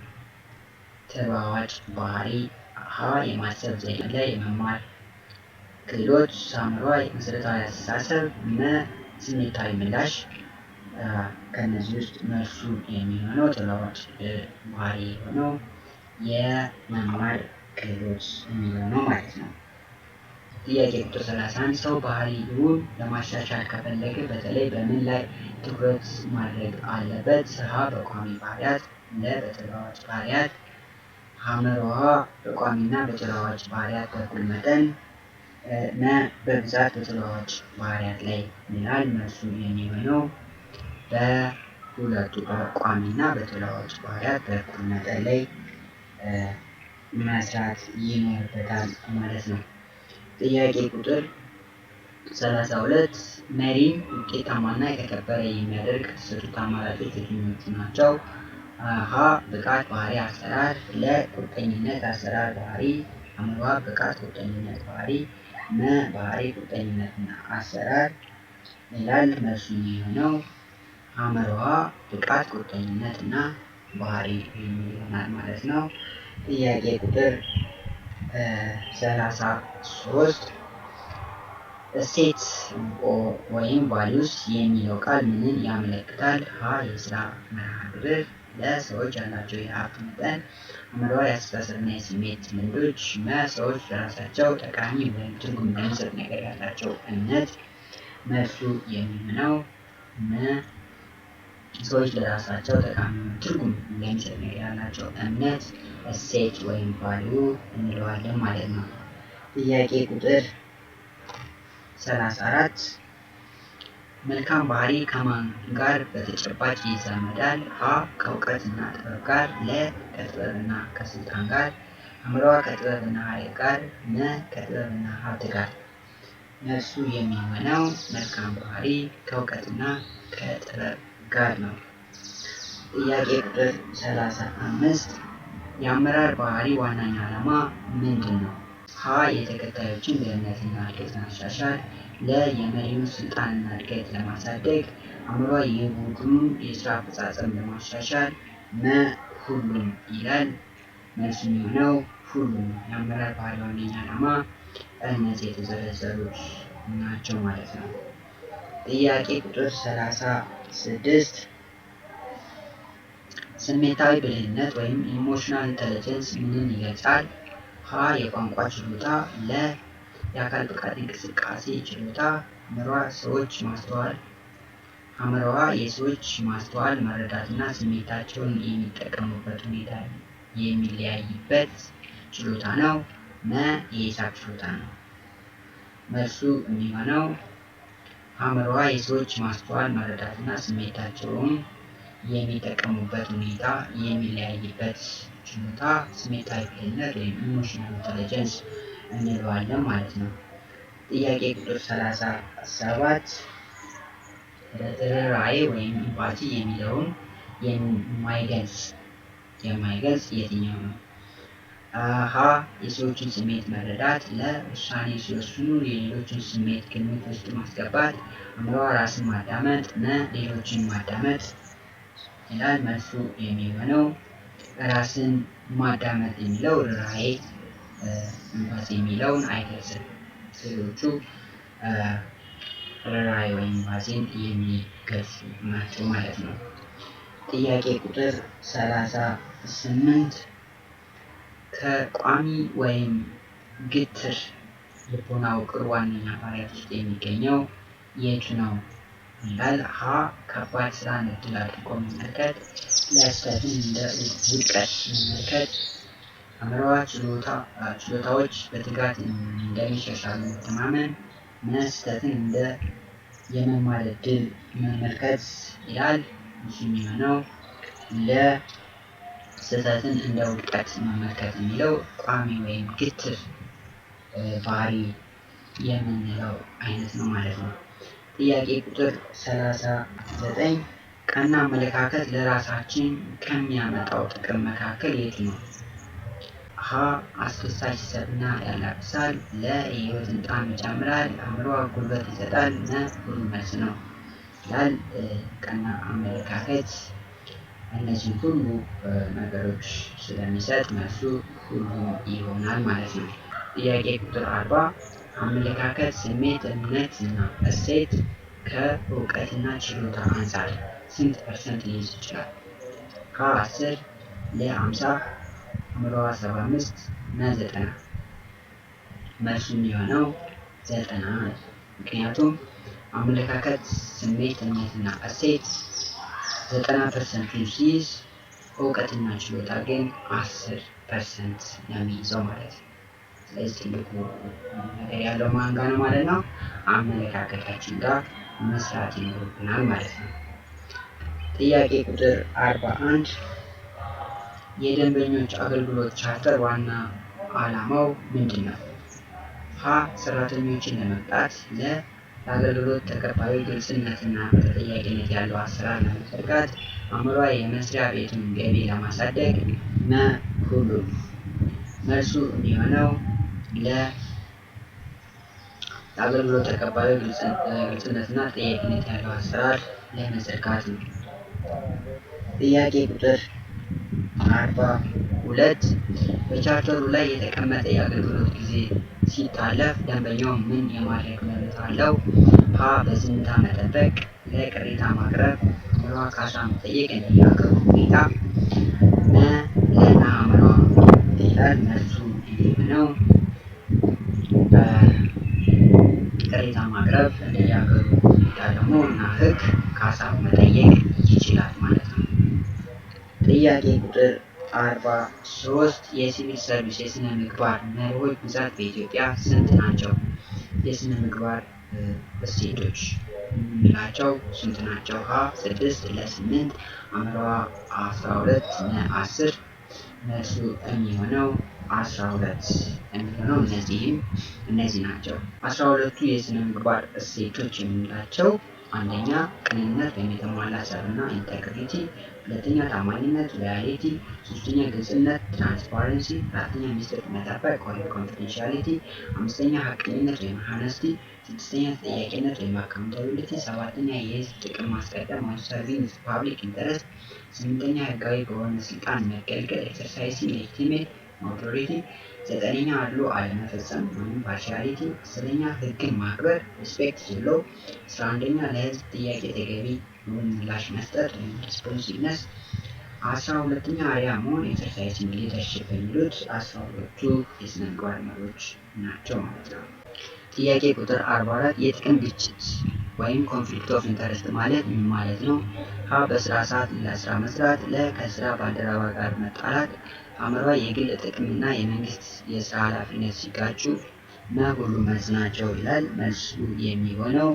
ተለዋዋጭ ባህሪ ሀ የማሰብ ዘዴ፣ ለ የመማር ክህሎት፣ ሳምሯ መሰረታዊ አስተሳሰብ፣ መ ስሜታዊ ምላሽ። ከእነዚህ ውስጥ መልሱ የሚሆነው ተለዋዋጭ ባህሪ የሆነው የመማር ክህሎት የሚለው ነው ማለት ነው። ጥያቄ ቁጥር 31፣ ሰው ባህሪውን ለማሻሻል ከፈለገ በተለይ በምን ላይ ትኩረት ማድረግ አለበት? ሀ በቋሚ ባህሪያት፣ ለ በተለዋዋጭ ባህሪያት፣ ሐመሩ ሐ በቋሚና በተለዋዋጭ ባህሪያት በእኩል መጠን፣ መ በብዛት በተለዋዋጭ ባህሪያት ላይ ይላል። መልሱ የሚሆነው በሁለቱ በቋሚና በተለዋዋጭ ባህሪያት በእኩል መጠን ላይ መስራት ይኖርበታል ማለት ነው። ጥያቄ ቁጥር 32፣ መሪን ውጤታማና የተከበረ የሚያደርግ ከተሰጡት አማራጮች የትኞቹ ናቸው? ሀ ብቃት፣ ባህሪ፣ አሰራር፣ ለ ቁርጠኝነት፣ አሰራር፣ ባህሪ፣ አምሯ ብቃት፣ ቁርጠኝነት፣ ባህሪ፣ መ ባህሪ፣ ቁርጠኝነትና አሰራር ይላል። መልሱ የሚሆነው አምሯ ብቃት፣ ቁርጠኝነት እና ባህሪ የሚል ይሆናል ማለት ነው። ጥያቄ ቁጥር 33፣ እሴት ወይም values የሚለው ቃል ምንን ያመለክታል? ሀ የስራ መርሃ ግብር፣ ለ ሰዎች ያላቸው የሀብት መጠን፣ አምሯ የአስተሳሰብና የስሜት ልምዶች፣ መ ሰዎች ለራሳቸው ጠቃሚ ወይም ትርጉም ለሚሰጥ ነገር ያላቸው እምነት። መልሱ የሚሆነው መ ሰዎች ለራሳቸው ጠቃሚ ወይም ትርጉም ለሚሰጥ ነገር ያላቸው እምነት እሴት ወይም value እንለዋለን ማለት ነው። ጥያቄ ቁጥር 34፣ መልካም ባህሪ ከማን ጋር በተጨባጭ ይዛመዳል? ሀ ከእውቀትና ጥበብ ጋር፣ ለ ከጥበብና ከስልጣን ጋር፣ አምሯ ከጥበብና ኃይል ጋር፣ መ ከጥበብና ሀብት ጋር። መልሱ የሚሆነው መልካም ባህሪ ከእውቀትና ከጥበብ ጋር ነው። ጥያቄ ቁጥር 35፣ የአመራር ባህሪ ዋነኛ ዓላማ ምንድን ነው? ሀ የተከታዮችን ደህንነትና እድገት ማሻሻል፣ ለ የመሪውን ስልጣንና እድገት ለማሳደግ፣ አምሯ የቡድኑን የስራ አፈጻጸም ለማሻሻል፣ መ ሁሉም ይላል። መልሱ የሚሆነው ሁሉም። የአመራር ባህሪ ዋነኛ ዓላማ እነዚህ የተዘረዘሩት ናቸው ማለት ነው። ጥያቄ ቁጥር 36፣ ስሜታዊ ብልህነት ወይም emotional intelligence ምንን ይገልጻል? ሀ የቋንቋ ችሎታ፣ ለ የአካል ብቃት እንቅስቃሴ ችሎታ፣ ምሯ ሰዎች ማስተዋል አምሮዋ የሰዎች ማስተዋል መረዳትና ስሜታቸውን የሚጠቀሙበት ሁኔታ የሚለያይበት ችሎታ ነው። መ የሂሳብ ችሎታ ነው። መልሱ የሚሆነው አምሮዋ የሰዎች ማስተዋል መረዳትና ስሜታቸውን የሚጠቀሙበት ሁኔታ የሚለያይበት ችሎታ ስሜታዊ ብልህነት ወይም emotional intelligence እንለዋለን ማለት ነው። ጥያቄ ቁጥር 37፣ ርኅራኄ ወይም empathy የሚለውን የማይገልጽ የትኛው ነው? ሀ የሰዎችን ስሜት መረዳት፣ ለ ውሳኔ ሲወስኑ የሌሎችን ስሜት ግምት ውስጥ ማስገባት፣ አምሯ ራስን ማዳመጥ፣ መ ሌሎችን ማዳመጥ ይላል። መልሱ የሚሆነው ራስን ማዳመጥ የሚለው ርኅራኄ empathy የሚለውን አይገልጽም። ሌሎቹ ርኅራኄ ወይም empathy ን የሚገልጹ ናቸው ማለት ነው። ጥያቄ ቁጥር 38፣ ከቋሚ ወይም ግትር ልቦና ውቅር ዋነኛ ባህሪያት ውስጥ የሚገኘው የቱ ነው ይላል። ሀ ከባድ ስራን እድል አድርጎ መመልከት፣ ለ ስህተትን እንደ ውድቀት መመልከት፣ አምሯ ችሎታዎች በትጋት እንደሚሻሻሉ መተማመን፣ መ ስህተትን እንደ የመማር እድል መመልከት ይላል። ይህ የሚሆነው ለ ስህተትን እንደ ውድቀት መመልከት የሚለው ቋሚ ወይም ግትር ባህሪ የምንለው አይነት ነው ማለት ነው። ጥያቄ ቁጥር 39፣ ቀና አመለካከት ለራሳችን ከሚያመጣው ጥቅም መካከል የቱ ነው? ሀ አስደሳች ስብዕና ያላብሳል፣ ለ የህይወትን ጣዕም ይጨምራል፣ አእምሮ ጉልበት ይሰጣል፣ መ ሁሉም መልስ ነው ይላል። ቀና አመለካከት እነዚህን ሁሉ ነገሮች ስለሚሰጥ መልሱ ሁሉም ይሆናል ማለት ነው። ጥያቄ ቁጥር 40፣ አመለካከት፣ ስሜት፣ እምነት እና እሴት ከእውቀትና ችሎታ አንፃር ስንት percent ሊይዝ ይችላል? ሀ 10፣ ለ 50፣ ሐመሩ ሐ 75፣ መ 90። መልሱ የሚሆነው 90 ነው። ምክንያቱም አመለካከት፣ ስሜት፣ እምነትና እሴት 90 percent ኡን ሲይዝ እውቀትና ችሎታ ግን 10% ነው የሚይዘው ማለት ነው። ስለዚህ ትልቁ ነገር ያለው ማን ጋር ነው ማለት ነው? አመለካከታችን ጋር መስራት ይኖርብናል ማለት ነው። ጥያቄ ቁጥር 41፣ የደንበኞች አገልግሎት ቻርተር ዋና ዓላማው ምንድን ነው? ሀ ሰራተኞችን ለመቅጣት፣ ለ ለአገልግሎት ተቀባዩ ግልጽነትና ተጠያቂነት ያለው አሰራር ለመዘርጋት፣ ሐመሩ ሐ የመስሪያ ቤቱን ገቢ ለማሳደግ፣ መ ሁሉም። መልሱ የሚሆነው ለ ለአገልግሎት ተቀባዩ ግልጽነትና ተጠያቂነት ያለው አሰራር ለመዘርጋት ነው። ጥያቄ ቁጥር 42፣ በቻርተሩ ላይ የተቀመጠ የአገልግሎት ጊዜ ሲታለፍ ደንበኛው ምን የማድረግ መብት አለው? ሀ በዝምታ መጠበቅ፣ ለ ቅሬታ ማቅረብ፣ ሐመሩ ሐ ካሳ መጠየቅ እንደየሀገሩ ሁኔታ፣ መ ለና ሐመሩ ሐ ይላል። መልሱ የሚሆነው ቅሬታ ማቅረብ፣ እንደየሀገሩ ሁኔታ ደግሞ እና ህግ ካሳ መጠየቅ ይችላል ማለት ነው። ጥያቄ ቁጥር 43፣ የሲቪል ሰርቪስ የስነ ምግባር መርሆች ብዛት በኢትዮጵያ ስንት ናቸው? የስነ ምግባር እሴቶች የምንላቸው ስንት ናቸው? ሀ 6፣ ለ 8፣ ሐመሩ ሐ 12፣ መ 10። መልሱ የሚሆነው 12 የሚሆነው እነዚህም እነዚህ ናቸው። 12ቱ የስነ ምግባር እሴቶች የምንላቸው አንደኛ ቅንነት ወይም የተሟላ ስብዕና integrity፣ ሁለተኛ ታማኝነት loyalty፣ ሶስተኛ ግልጽነት transparency፣ አራተኛ ሚስጥር መጠበቅ ወይም confidentiality፣ አምስተኛ ሀቀኝነት ወይም honesty፣ ስድስተኛ ተጠያቂነት ወይም accountability፣ ሰባተኛ የህዝብ ጥቅም ማስቀደም ወይም serving public interest፣ ስምንተኛ ህጋዊ በሆነ ስልጣን መገልገል exercising legitimate authority፣ ዘጠነኛ አድሎ አለመፈጸም ወይም partiality፣ 10ኛ ህግን ማክበር respect law፣ 11ኛ ለህዝብ ጥያቄ ተገቢ ምላሽ መስጠት ወይም responsiveness፣ 12ኛ አርአያ መሆን exercising leadership የሚሉት 12ቱ የስነ ምግባር መሪዎች ናቸው ማለት ነው። ጥያቄ ቁጥር 44፣ የጥቅም ግጭት ወይም conflict of interest ማለት ምን ማለት ነው? ሀ በስራ ሰዓት ሌላ ስራ መስራት፣ ለ ከስራ ባልደረባ ጋር መጣላት፣ ሐመሩ ሐ የግል ጥቅምና የመንግስት የስራ ኃላፊነት ሲጋጩ፣ መ ሁሉም መልስ ናቸው ይላል። መልሱ የሚሆነው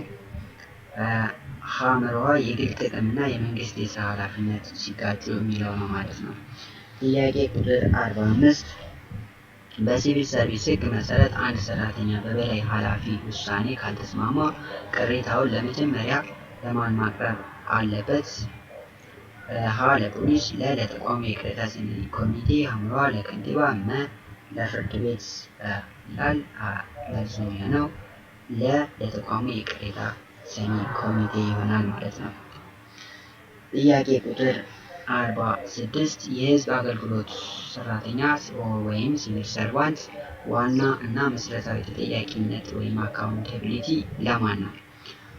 ሐመሩ ሐ የግል ጥቅምና የመንግስት የስራ ኃላፊነት ሲጋጩ የሚለው ነው ማለት ነው። ጥያቄ ቁጥር 45፣ በሲቪል ሰርቪስ ሕግ መሰረት አንድ ሰራተኛ በበላይ ኃላፊ ውሳኔ ካልተስማማ ቅሬታውን ለመጀመሪያ ለማን ማቅረብ አለበት? ሀ ለፖሊስ፣ ለ ለተቋሙ የቅሬታ ሰሚ ኮሚቴ፣ ሐመሩ ሐ ለከንቲባ፣ መ ለፍርድ ቤት ይላል። መልሱ የሚሆነው ለ ለተቋሙ የቅሬታ ሰሚ ኮሚቴ ይሆናል ማለት ነው። ጥያቄ ቁጥር 46፣ የህዝብ አገልግሎት ሰራተኛ ወይም civil servant ዋና እና መሰረታዊ ተጠያቂነት ወይም accountability ለማን ነው?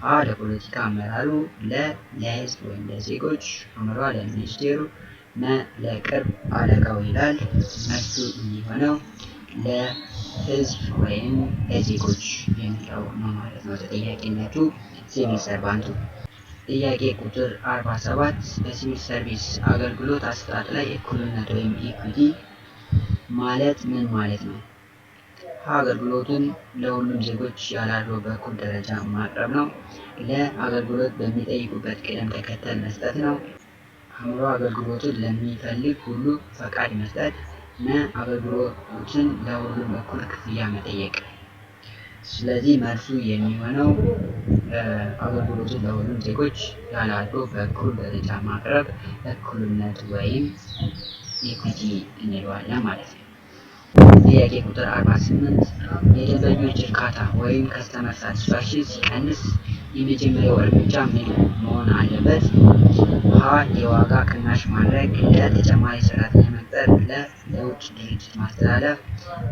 ሀ ለፖለቲካ አመራሩ፣ ለ ለህዝብ ወይም ለዜጎች፣ ሐመሩ ሐ ለሚኒስቴሩ፣ መ ለቅርብ አለቃው ይላል። መልሱ የሚሆነው ለህዝብ ወይም ለዜጎች የሚለው ነው ማለት ነው። ተጠያቂነቱ civil servant ኡ። ጥያቄ ቁጥር 47፣ በሲቪል ሰርቪስ አገልግሎት አሰጣጥ ላይ እኩልነት ወይም equity ማለት ምን ማለት ነው? ሀ አገልግሎቱን ለሁሉም ዜጎች ያላድሎ በእኩል ደረጃ ማቅረብ ነው። ለ አገልግሎት በሚጠይቁበት ቅደም ተከተል መስጠት ነው። ሐ አገልግሎቱን ለሚፈልግ ሁሉ ፈቃድ መስጠት። መ አገልግሎትን ለሁሉም እኩል ክፍያ መጠየቅ። ስለዚህ መልሱ የሚሆነው አገልግሎቱን ለሁሉም ዜጎች ያላድሎ በእኩል ደረጃ ማቅረብ እኩልነት ወይም equity እንለዋለን ማለት ነው። ጥያቄ ቁጥር 48፣ የደንበኞች እርካታ ወይም customer satisfaction ሲቀንስ የመጀመሪያው እርምጃ ምን መሆን አለበት? ሀ የዋጋ ቅናሽ ማድረግ፣ ለ ተጨማሪ ሰራተኛ መቅጠር፣ ለ ለውጭ ድርጅት ማስተላለፍ፣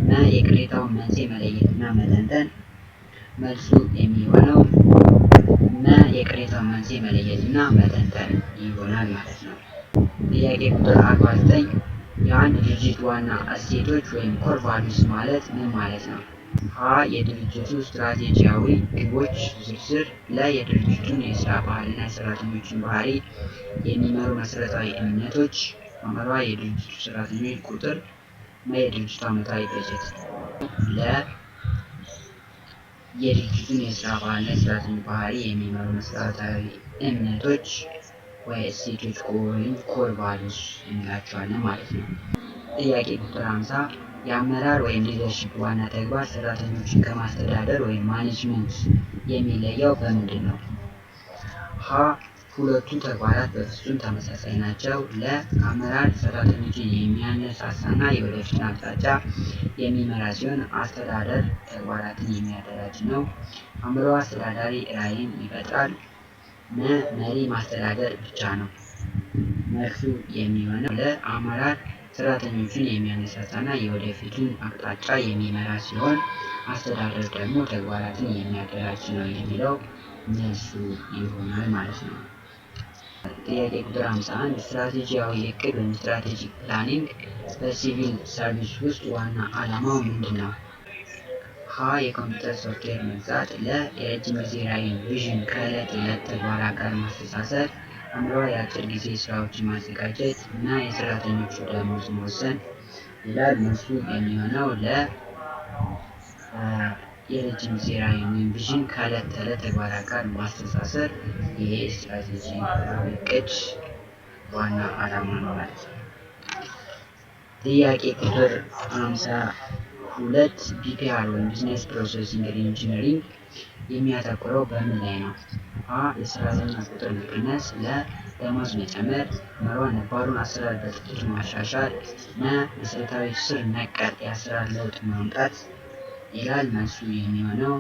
መ የቅሬታውን መንስኤ መለየትና መተንተን። መልሱ የሚሆነው መ የቅሬታውን መንስኤ መለየትና መተንተን ይሆናል ማለት ነው። ጥያቄ ቁጥር 49፣ የአንድ ድርጅት ዋና እሴቶች ወይም core values ማለት ምን ማለት ነው? ሀ የድርጅቱ ስትራቴጂያዊ ግቦች ዝርዝር፣ ለ የድርጅቱን የስራ ባህልና የሰራተኞችን ባህሪ የሚመሩ መሰረታዊ እምነቶች፣ ሐ የድርጅቱ ሰራተኞች ቁጥር፣ መ የድርጅቱ ዓመታዊ በጀት። ለ የድርጅቱን የስራ ባህልና የሰራተኞች ባህሪ የሚመሩ መሰረታዊ እምነቶች ወይ እሴቶች ወይም core values እንላቸዋለን ማለት ነው። ጥያቄ ቁጥር 50፣ የአመራር ወይም leadership ዋና ተግባር ሰራተኞችን ከማስተዳደር ወይም management የሚለየው በምንድን ነው? ሀ ሁለቱ ተግባራት በፍጹም ተመሳሳይ ናቸው። ለ አመራር ሰራተኞችን የሚያነሳሳና የወደፊቱን አቅጣጫ የሚመራ ሲሆን አስተዳደር ተግባራትን የሚያደራጅ ነው። ሐ አስተዳዳሪ ራዕይን ይፈጥራል። መ መሪ ማስተዳደር ብቻ ነው። መልሱ የሚሆነው ለ አመራር ሰራተኞችን የሚያነሳሳና የወደፊቱን አቅጣጫ የሚመራ ሲሆን አስተዳደር ደግሞ ተግባራትን የሚያደራጅ ነው የሚለው መልሱ ይሆናል ማለት ነው። ጥያቄ ቁጥር 51፣ ስትራቴጂያዊ እቅድ ወይም strategic planning በሲቪል ሰርቪስ ውስጥ ዋና ዓላማው ምንድን ነው? ሀ የኮምፒውተር ሶፍትዌር መግዛት፣ ለ የረጅም ጊዜ ራዕይን vision ከዕለት ዕለት ተግባራት ጋር ማስተሳሰር፣ ሐ የአጭር ጊዜ ስራዎችን ማዘጋጀት፣ መ የሰራተኞቹ ደሞዝ መወሰን ይላል። መልሱ የሚሆነው ለ የረጅም ጊዜ ራዕይን ወይም vision ከዕለት ተዕለት ተግባራት ጋር ማስተሳሰር ይሄ ስትራቴጂ እቅድ ዋና ዓላማ ነው ማለት ነው። ጥያቄ ቁጥር 52፣ BPR ወይም business processing reengineering የሚያተኩረው በምን ላይ ነው? ሀ የሰራተኛ ቁጥር መቀነስ፣ ለ ደሞዝ መጨመር፣ መ ነባሩን አሰራር በጥቂቱ ማሻሻል፣ መ መሰረታዊ ስር ነቀል የአሰራር ለውጥ ማምጣት ይላል። መልሱ የሚሆነው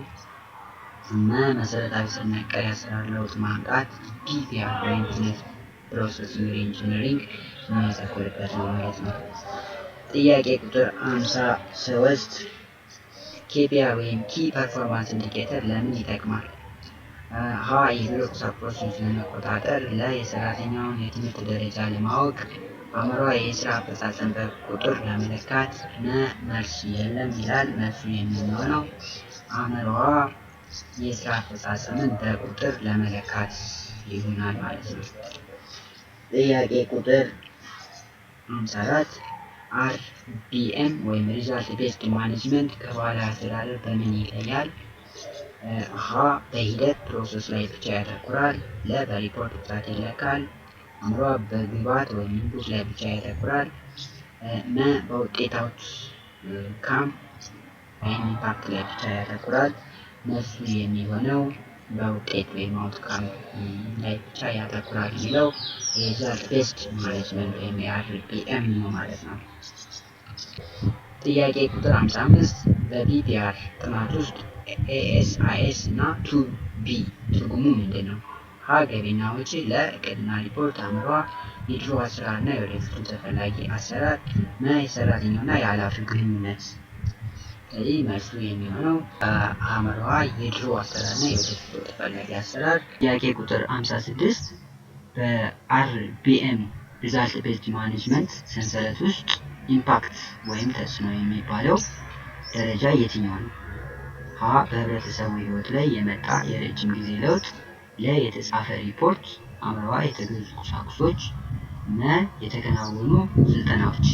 መ መሰረታዊ ስር ነቀል የአሰራር ለውጥ ማምጣት BPR ወይም business process reengineering የሚያተኩርበት ነው ማለት ነው። ጥያቄ ቁጥር 53፣ KPI ወይም key performance indicator ለምን ይጠቅማል? ሀ የቢሮ ቁሳቁሶችን ለመቆጣጠር፣ ለ የሰራተኛውን የትምህርት ደረጃ ለማወቅ፣ ሐ የስራ አፈጻጸም በቁጥር ለመለካት፣ መ መልስ የለም ይላል። መልሱ የሚሆነው ሐ የስራ አፈጻጸምን በቁጥር ለመለካት ይሆናል ማለት ነው። ጥያቄ ቁጥር 54፣ RBM ወይም result based management ከባህላዊ አስተዳደር በምን ይለያል? ሀ በሂደት process ላይ ብቻ ያተኩራል። ለ በሪፖርት ብዛት ይለካል። ሐ በግብዓት ወይም input ላይ ብቻ ያተኩራል። መ በውጤት outcome ወይም impact ላይ ብቻ ያተኩራል። መልሱ የሚሆነው በውጤት ወይም outcome ላይ ብቻ ያተኩራል የሚለው የ result based management ወይም የ RBM ነው ማለት ነው። ጥያቄ ቁጥር 55፣ በ BPR ጥናት ውስጥ as is እና to be ትርጉሙ ምንድን ነው? ሀ ገቢና ወጪ፣ ለ እቅድና ሪፖርት፣ ሐ የድሮ አሰራር እና የወደፊቱ ተፈላጊ አሰራር፣ መ የሰራተኛውና የኃላፊው ግንኙነት። ስለዚህ መልሱ የሚሆነው ሐ የድሮ አሰራር እና የወደፊቱ ተፈላጊ አሰራር። ጥያቄ ቁጥር 56፣ በ RBM result based management ሰንሰለት ውስጥ impact ወይም ተጽዕኖ የሚባለው ደረጃ የትኛው ነው? ሀ በህብረተሰቡ ህይወት ላይ የመጣ የረጅም ጊዜ ለውጥ፣ ለ የተጻፈ ሪፖርት፣ ሐ የተገዙ ቁሳቁሶች፣ መ የተከናወኑ ስልጠናዎች።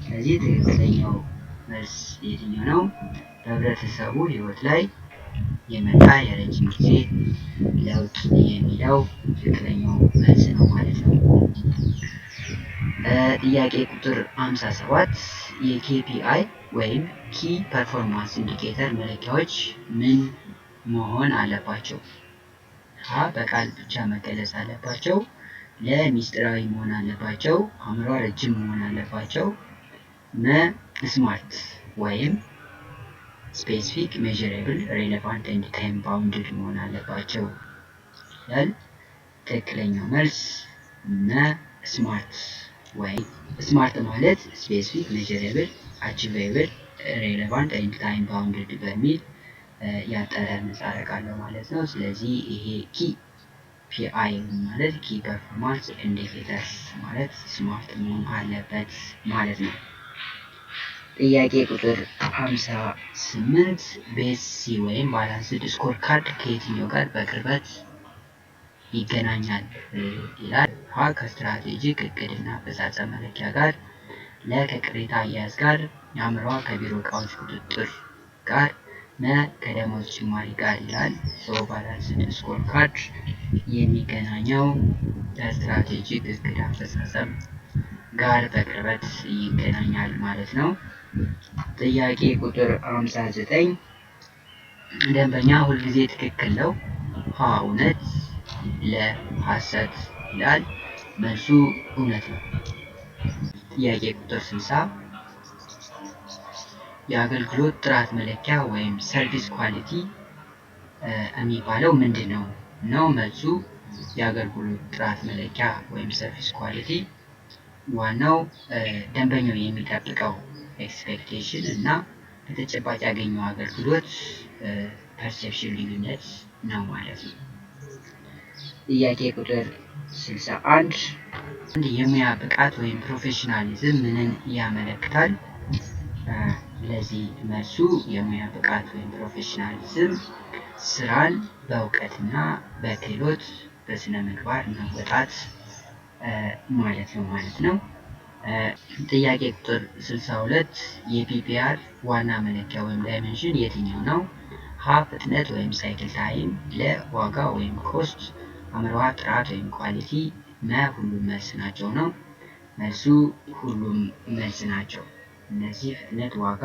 ስለዚህ ትክክለኛው መልስ የትኛው ነው? በህብረተሰቡ ህይወት ላይ የመጣ የረጅም ጊዜ ለውጥ የሚለው ትክክለኛው መልስ ነው ማለት ነው። ጥያቄ ቁጥር 57፣ የ KPI ወይም key performance indicator መለኪያዎች ምን መሆን አለባቸው? ሀ በቃል ብቻ መገለጽ አለባቸው። ለ ሚስጥራዊ መሆን አለባቸው። ሐመሩ ሐ ረጅም መሆን አለባቸው። መ SMART ወይም specific፣ measurable፣ relevant and time bounded መሆን አለባቸው ይላል። ትክክለኛው መልስ መ SMART ወይ SMART ማለት specific፣ measurable፣ achievable፣ relevant and time bounded በሚል ያጠረ ምህጻረ ቃል ነው ማለት ነው። ስለዚህ ይሄ KPI ማለት key performance indicators ማለት SMART መሆን አለበት ማለት ነው። ጥያቄ ቁጥር 58፣ BSC ወይም balanced score card ከየትኛው ጋር በቅርበት ይገናኛል ይላል። ሀ ከ strategic እቅድና አፈጻጸም መለኪያ ጋር፣ ለ ከቅሬታ አያያዝ ጋር፣ ሐመሩ ሐ ከቢሮ እቃዎች ቁጥጥር ጋር፣ መ ከደሞዝ ጭማሪ ጋር ይላል። So balanced score card የሚገናኘው ከ strategic እቅድ አፈጻጸም ጋር በቅርበት ይገናኛል ማለት ነው። ጥያቄ ቁጥር 59፣ ደንበኛ ሁልጊዜ ትክክል ነው። ሀ እውነት፣ ለ ሐሰት ይላል። መልሱ እውነት ነው። ጥያቄ ቁጥር 60፣ የአገልግሎት ጥራት መለኪያ ወይም service quality የሚባለው ምንድን ነው ነው? መልሱ የአገልግሎት ጥራት መለኪያ ወይም service quality ዋናው ደንበኛው የሚጠብቀው expectation እና በተጨባጭ ያገኘው አገልግሎት perception ልዩነት ነው ማለት ነው። ጥያቄ ቁጥር 61፣ የሙያ ብቃት ወይም professionalism ምንን ያመለክታል? ለዚህ መልሱ የሙያ ብቃት ወይም professionalism ስራን በእውቀትና በክህሎት በስነ ምግባር መወጣት ማለት ነው ማለት ነው። ጥያቄ ቁጥር 62፣ የ PPR ዋና መለኪያ ወይም dimension የትኛው ነው? ሀ ፍጥነት ወይም cycle time፣ ለ ዋጋ ወይም cost፣ ሐመሩ ሐ ጥራት ወይም quality፣ መ ሁሉም መልስ ናቸው ነው። መልሱ ሁሉም መልስ ናቸው። እነዚህ ፍጥነት፣ ዋጋ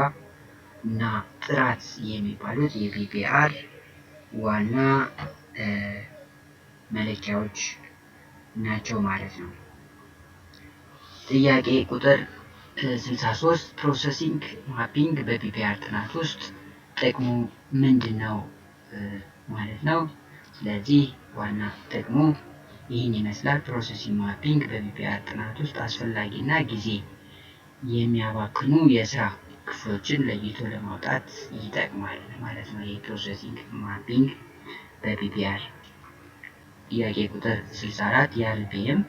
እና ጥራት የሚባሉት የ PPR ዋና መለኪያዎች ናቸው ማለት ነው። ጥያቄ ቁጥር 63፣ processing mapping በ PPR ጥናት ውስጥ ጥቅሙ ምንድን ነው ማለት ነው። ስለዚህ ዋና ጥቅሙ ይህን ይመስላል። Processing mapping በ PPR ጥናት ውስጥ አስፈላጊ እና ጊዜ የሚያባክኑ የስራ ክፍሎችን ለይቶ ለማውጣት ይጠቅማል ማለት ነው። ይህ processing mapping በ PPR። ጥያቄ ቁጥር 64፣ የ RBM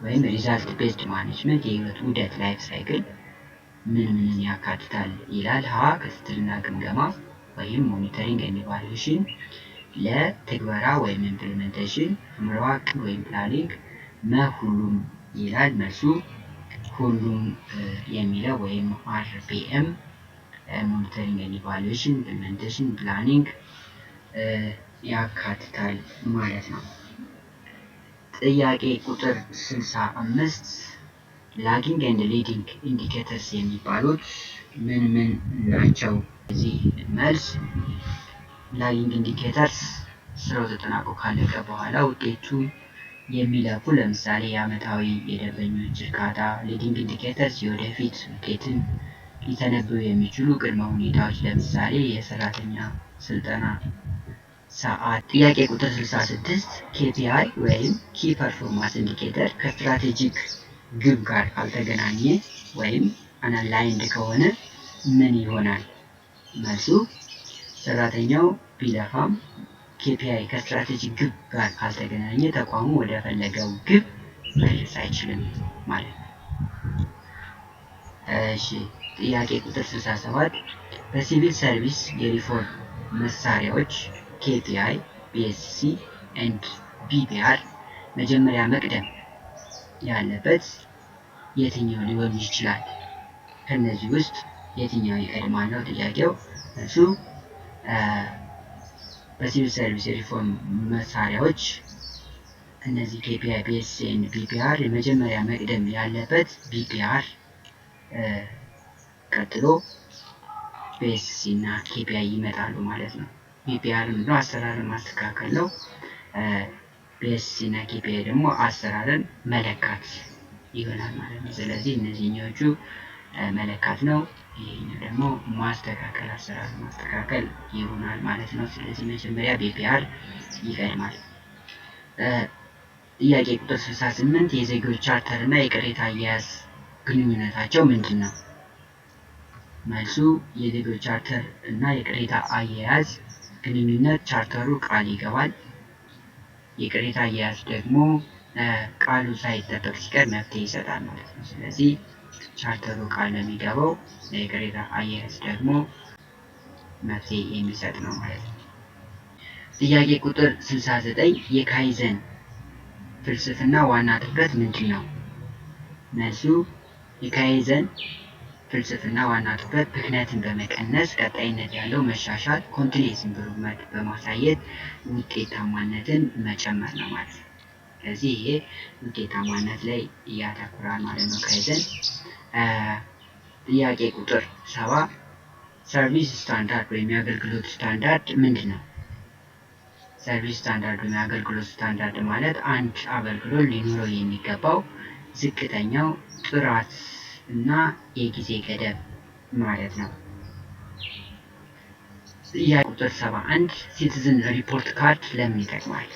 ወይም result based management የህይወት ዑደት life cycle ምን ምንን ያካትታል ይላል። ሀ ክትትልና ግምገማ ወይም monitoring and evaluation፣ ለ ትግበራ ወይም implementation፣ ሐመሩ ሐ እቅድ ወይም planning፣ መ ሁሉም ይላል። መልሱ ሁሉም የሚለው ወይም RBM monitoring and evaluation፣ implementation፣ planning ያካትታል ማለት ነው። ጥያቄ ቁጥር 65፣ lagging and leading indicators የሚባሉት ምን ምን ናቸው? እዚህ መልስ lagging indicators ስራው ተጠናቆ ካለቀ በኋላ ውጤቱ የሚለኩ ለምሳሌ የዓመታዊ የደንበኞች እርካታ። Leading indicators የወደፊት ውጤትን ሊተነብዩ የሚችሉ ቅድመ ሁኔታዎች ለምሳሌ የሰራተኛ ስልጠና ሰዓት። ጥያቄ ቁጥር 66፣ KPI ወይም key performance indicator ከ strategic ግብ ጋር ካልተገናኘ ወይም unaligned ከሆነ ምን ይሆናል? መልሱ ሰራተኛው ቢለፋም KPI ከ strategic ግብ ጋር ካልተገናኘ ተቋሙ ወደ ፈለገው ግብ መድረስ አይችልም ማለት ነው። እሺ፣ ጥያቄ ቁጥር 67፣ በሲቪል ሰርቪስ የሪፎርም መሳሪያዎች KPI፣ BSC and BPR መጀመሪያ መቅደም ያለበት የትኛው ሊሆን ይችላል? ከነዚህ ውስጥ የትኛው ይቀድማል ነው ጥያቄው። እሱ በሲቪል ሰርቪስ ሪፎርም መሳሪያዎች እነዚህ KPI፣ BSC and BPR የመጀመሪያ መቅደም ያለበት BPR፣ ቀጥሎ BSC እና KPI ይመጣሉ ማለት ነው። BPR ምንድነው? አሰራርን ማስተካከል ነው። BSC እና KPI ደግሞ አሰራርን መለካት ይሆናል ማለት ነው። ስለዚህ እነዚህኛዎቹ መለካት ነው። ይሄኛው ደግሞ ማስተካከል፣ አሰራርን ማስተካከል ይሆናል ማለት ነው። ስለዚህ መጀመሪያ BPR ይቀድማል። ጥያቄ ቁጥር 68፣ የዜጎች ቻርተር እና የቅሬታ አያያዝ ግንኙነታቸው ምንድን ነው? መልሱ የዜጎች ቻርተር እና የቅሬታ አያያዝ ግንኙነት ቻርተሩ ቃል ይገባል። የቅሬታ አያያዝ ደግሞ ቃሉ ሳይጠበቅ ሲቀር መፍትሄ ይሰጣል ማለት ነው። ስለዚህ ቻርተሩ ቃል ነው የሚገባው፣ የቅሬታ አያያዝ ደግሞ መፍትሄ የሚሰጥ ነው ማለት ነው። ጥያቄ ቁጥር 69፣ የካይዘን ፍልስፍና ዋና ትኩረት ምንድን ነው? መልሱ የካይዘን ፍልስፍና ዋና ትኩረት ብክነትን በመቀነስ ቀጣይነት ያለው መሻሻል continuous improvement በማሳየት ውጤታማነትን መጨመር ነው ማለት ነው። ስለዚህ ይሄ ውጤታማነት ላይ ያተኩራል ማለት ነው ካይዘን። ጥያቄ ቁጥር 70፣ service standard ወይም የአገልግሎት ስታንዳርድ ምንድን ነው? Service standard ወይም የአገልግሎት ስታንዳርድ ማለት አንድ አገልግሎት ሊኖረው የሚገባው ዝቅተኛው ጥራት እና የጊዜ ገደብ ማለት ነው። ጥያቄ ቁጥር 71፣ citizen report card ለምን ይጠቅማል?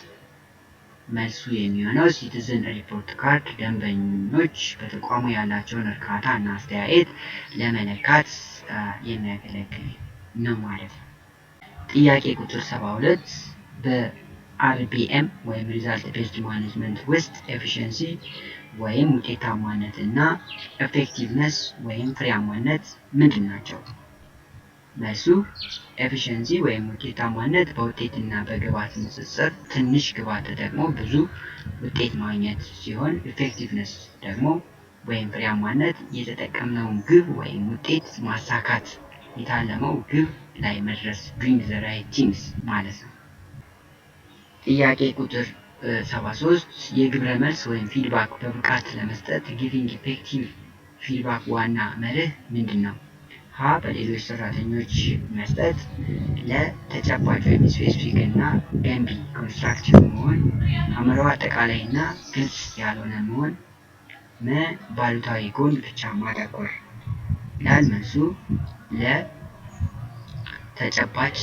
መልሱ የሚሆነው citizen report card ደንበኞች በተቋሙ ያላቸውን እርካታ እና አስተያየት ለመለካት የሚያገለግል ነው ማለት ነው። ጥያቄ ቁጥር 72፣ በ RBM ወይም result based management ውስጥ efficiency ወይም ውጤታማነት እና effectiveness ወይም ፍሬያማነት ምንድን ናቸው? መልሱ efficiency ወይም ውጤታማነት በውጤትና በግብዓት ንጽጽር ትንሽ ግብዓት ተጠቅሞ ብዙ ውጤት ማግኘት ሲሆን፣ effectiveness ደግሞ ወይም ፍሬያማነት የተጠቀምነውን ግብ ወይም ውጤት ማሳካት፣ የታለመው ግብ ላይ መድረስ፣ doing the right things ማለት ነው። ጥያቄ ቁጥር 73፣ የግብረ መልስ ወይም feedback በብቃት ለመስጠት giving effective feedback ዋና መርህ ምንድን ነው? ሀ በሌሎች ሰራተኞች መስጠት፣ ለ ተጨባጭ ወይም specific እና ገንቢ constructive መሆን፣ ሐመሩ ሐ አጠቃላይ እና ግልጽ ያልሆነ መሆን፣ መ ባሉታዊ ጎን ብቻ ማተኮር ይላል። መልሱ ለ ተጨባጭ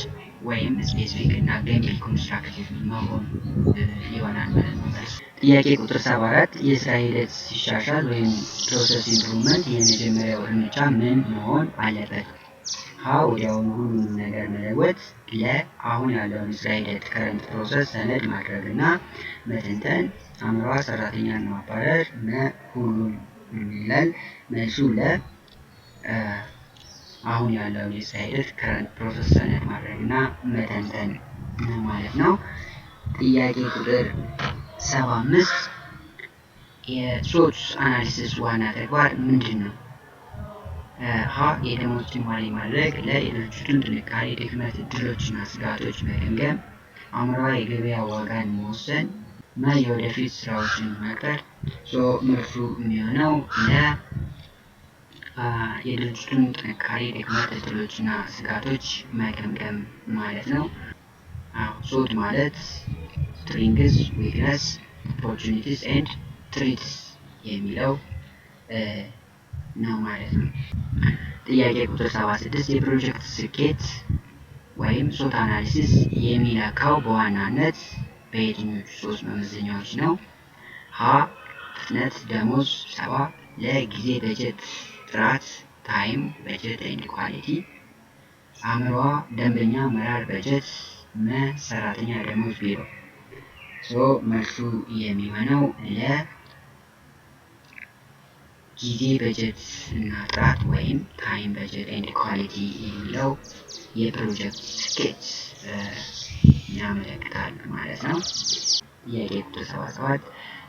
ወይም specific እና ገንቢ constructive መሆን ይሆናል ማለት ነው። ጥያቄ ቁጥር 74፣ የስራ ሂደት ሲሻሻል ወይም process improvement የመጀመሪያው እርምጃ ምን መሆን አለበት? ሀ ወዲያውኑ ሁሉንም ነገር መለወጥ፣ ለ አሁን ያለውን የስራ ሂደት current process ሰነድ ማድረግ እና መተንተን፣ ሐመሩ ሐ ሰራተኛን ማባረር፣ መ ሁሉም ይላል። መልሱ ለ አሁን ያለውን የስራ ሂደት current process ሰነድ ማድረግ እና መተንተን ማለት ነው። ጥያቄ ቁጥር 75፣ የ SWOT analysis ዋና ተግባር ምንድን ነው? ሀ የደሞዝ ጭማሪ ማድረግ፣ ለ የድርጅቱን ጥንካሬ፣ ድክመት፣ እድሎችና ስጋቶች መገምገም፣ ሐመሩ ሐ የገበያ ዋጋን መወሰን፣ መ የወደፊት ስራዎችን መቅጠር። So መልሱ የሚሆነው ለ የድርጅቱን ጥንካሬ፣ ድክመት፣ እድሎችና ስጋቶች መገምገም ማለት ነው። SWOT ማለት strengths፣ weakness፣ opportunities and threats የሚለው ነው ማለት ነው። ጥያቄ ቁጥር 76፣ የፕሮጀክት ስኬት ወይም SWOT analysis የሚለካው በዋናነት በየትኞቹ ሶስት መመዘኛዎች ነው? ሀ ፍጥነት፣ ደሞዝ፣ ሰባ፣ ለ ጊዜ፣ በጀት፣ ጥራት time፣ budget and quality፣ ሐመሩ ሐ ደንበኛ፣ አመራር፣ በጀት፣ መ ሰራተኛ ደሞዝ፣ ቢሮ። So መልሱ የሚሆነው ለ ጊዜ፣ በጀት እና ጥራት ወይም time፣ budget and quality የሚለው የፕሮጀክት ስኬት ያመለክታል ማለት ነው። ጥያቄ ቁጥር 77፣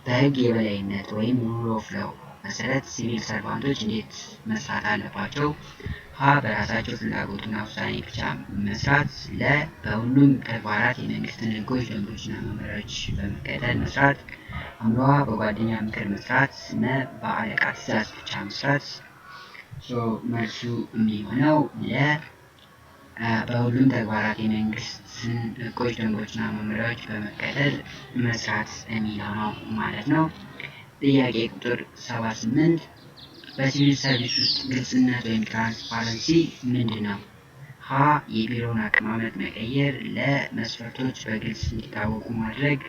በህግ የበላይነት ወይም rule of law መሰረት civil servant ኦች እንዴት መስራት አለባቸው? ሀ በራሳቸው ፍላጎትና ውሳኔ ብቻ መስራት፣ ለ በሁሉም ተግባራት የመንግስትን ሕጎች፣ ደንቦችና መመሪያዎች በመከተል መስራት፣ ሐ በጓደኛ ምክር መስራት፣ መ በአለቃ ትዕዛዝ ብቻ መስራት። መልሱ የሚሆነው ለ በሁሉም ተግባራት የመንግስትን ሕጎች፣ ደንቦችና መመሪያዎች በመከተል መስራት የሚለው ነው ማለት ነው። ጥያቄ ቁጥር 78፣ በሲቪል ሰርቪስ ውስጥ ግልጽነት ወይም transparency ምንድን ነው? ሀ የቢሮውን አቀማመጥ መቀየር፣ ለ መስፈርቶች በግልጽ እንዲታወቁ ማድረግ፣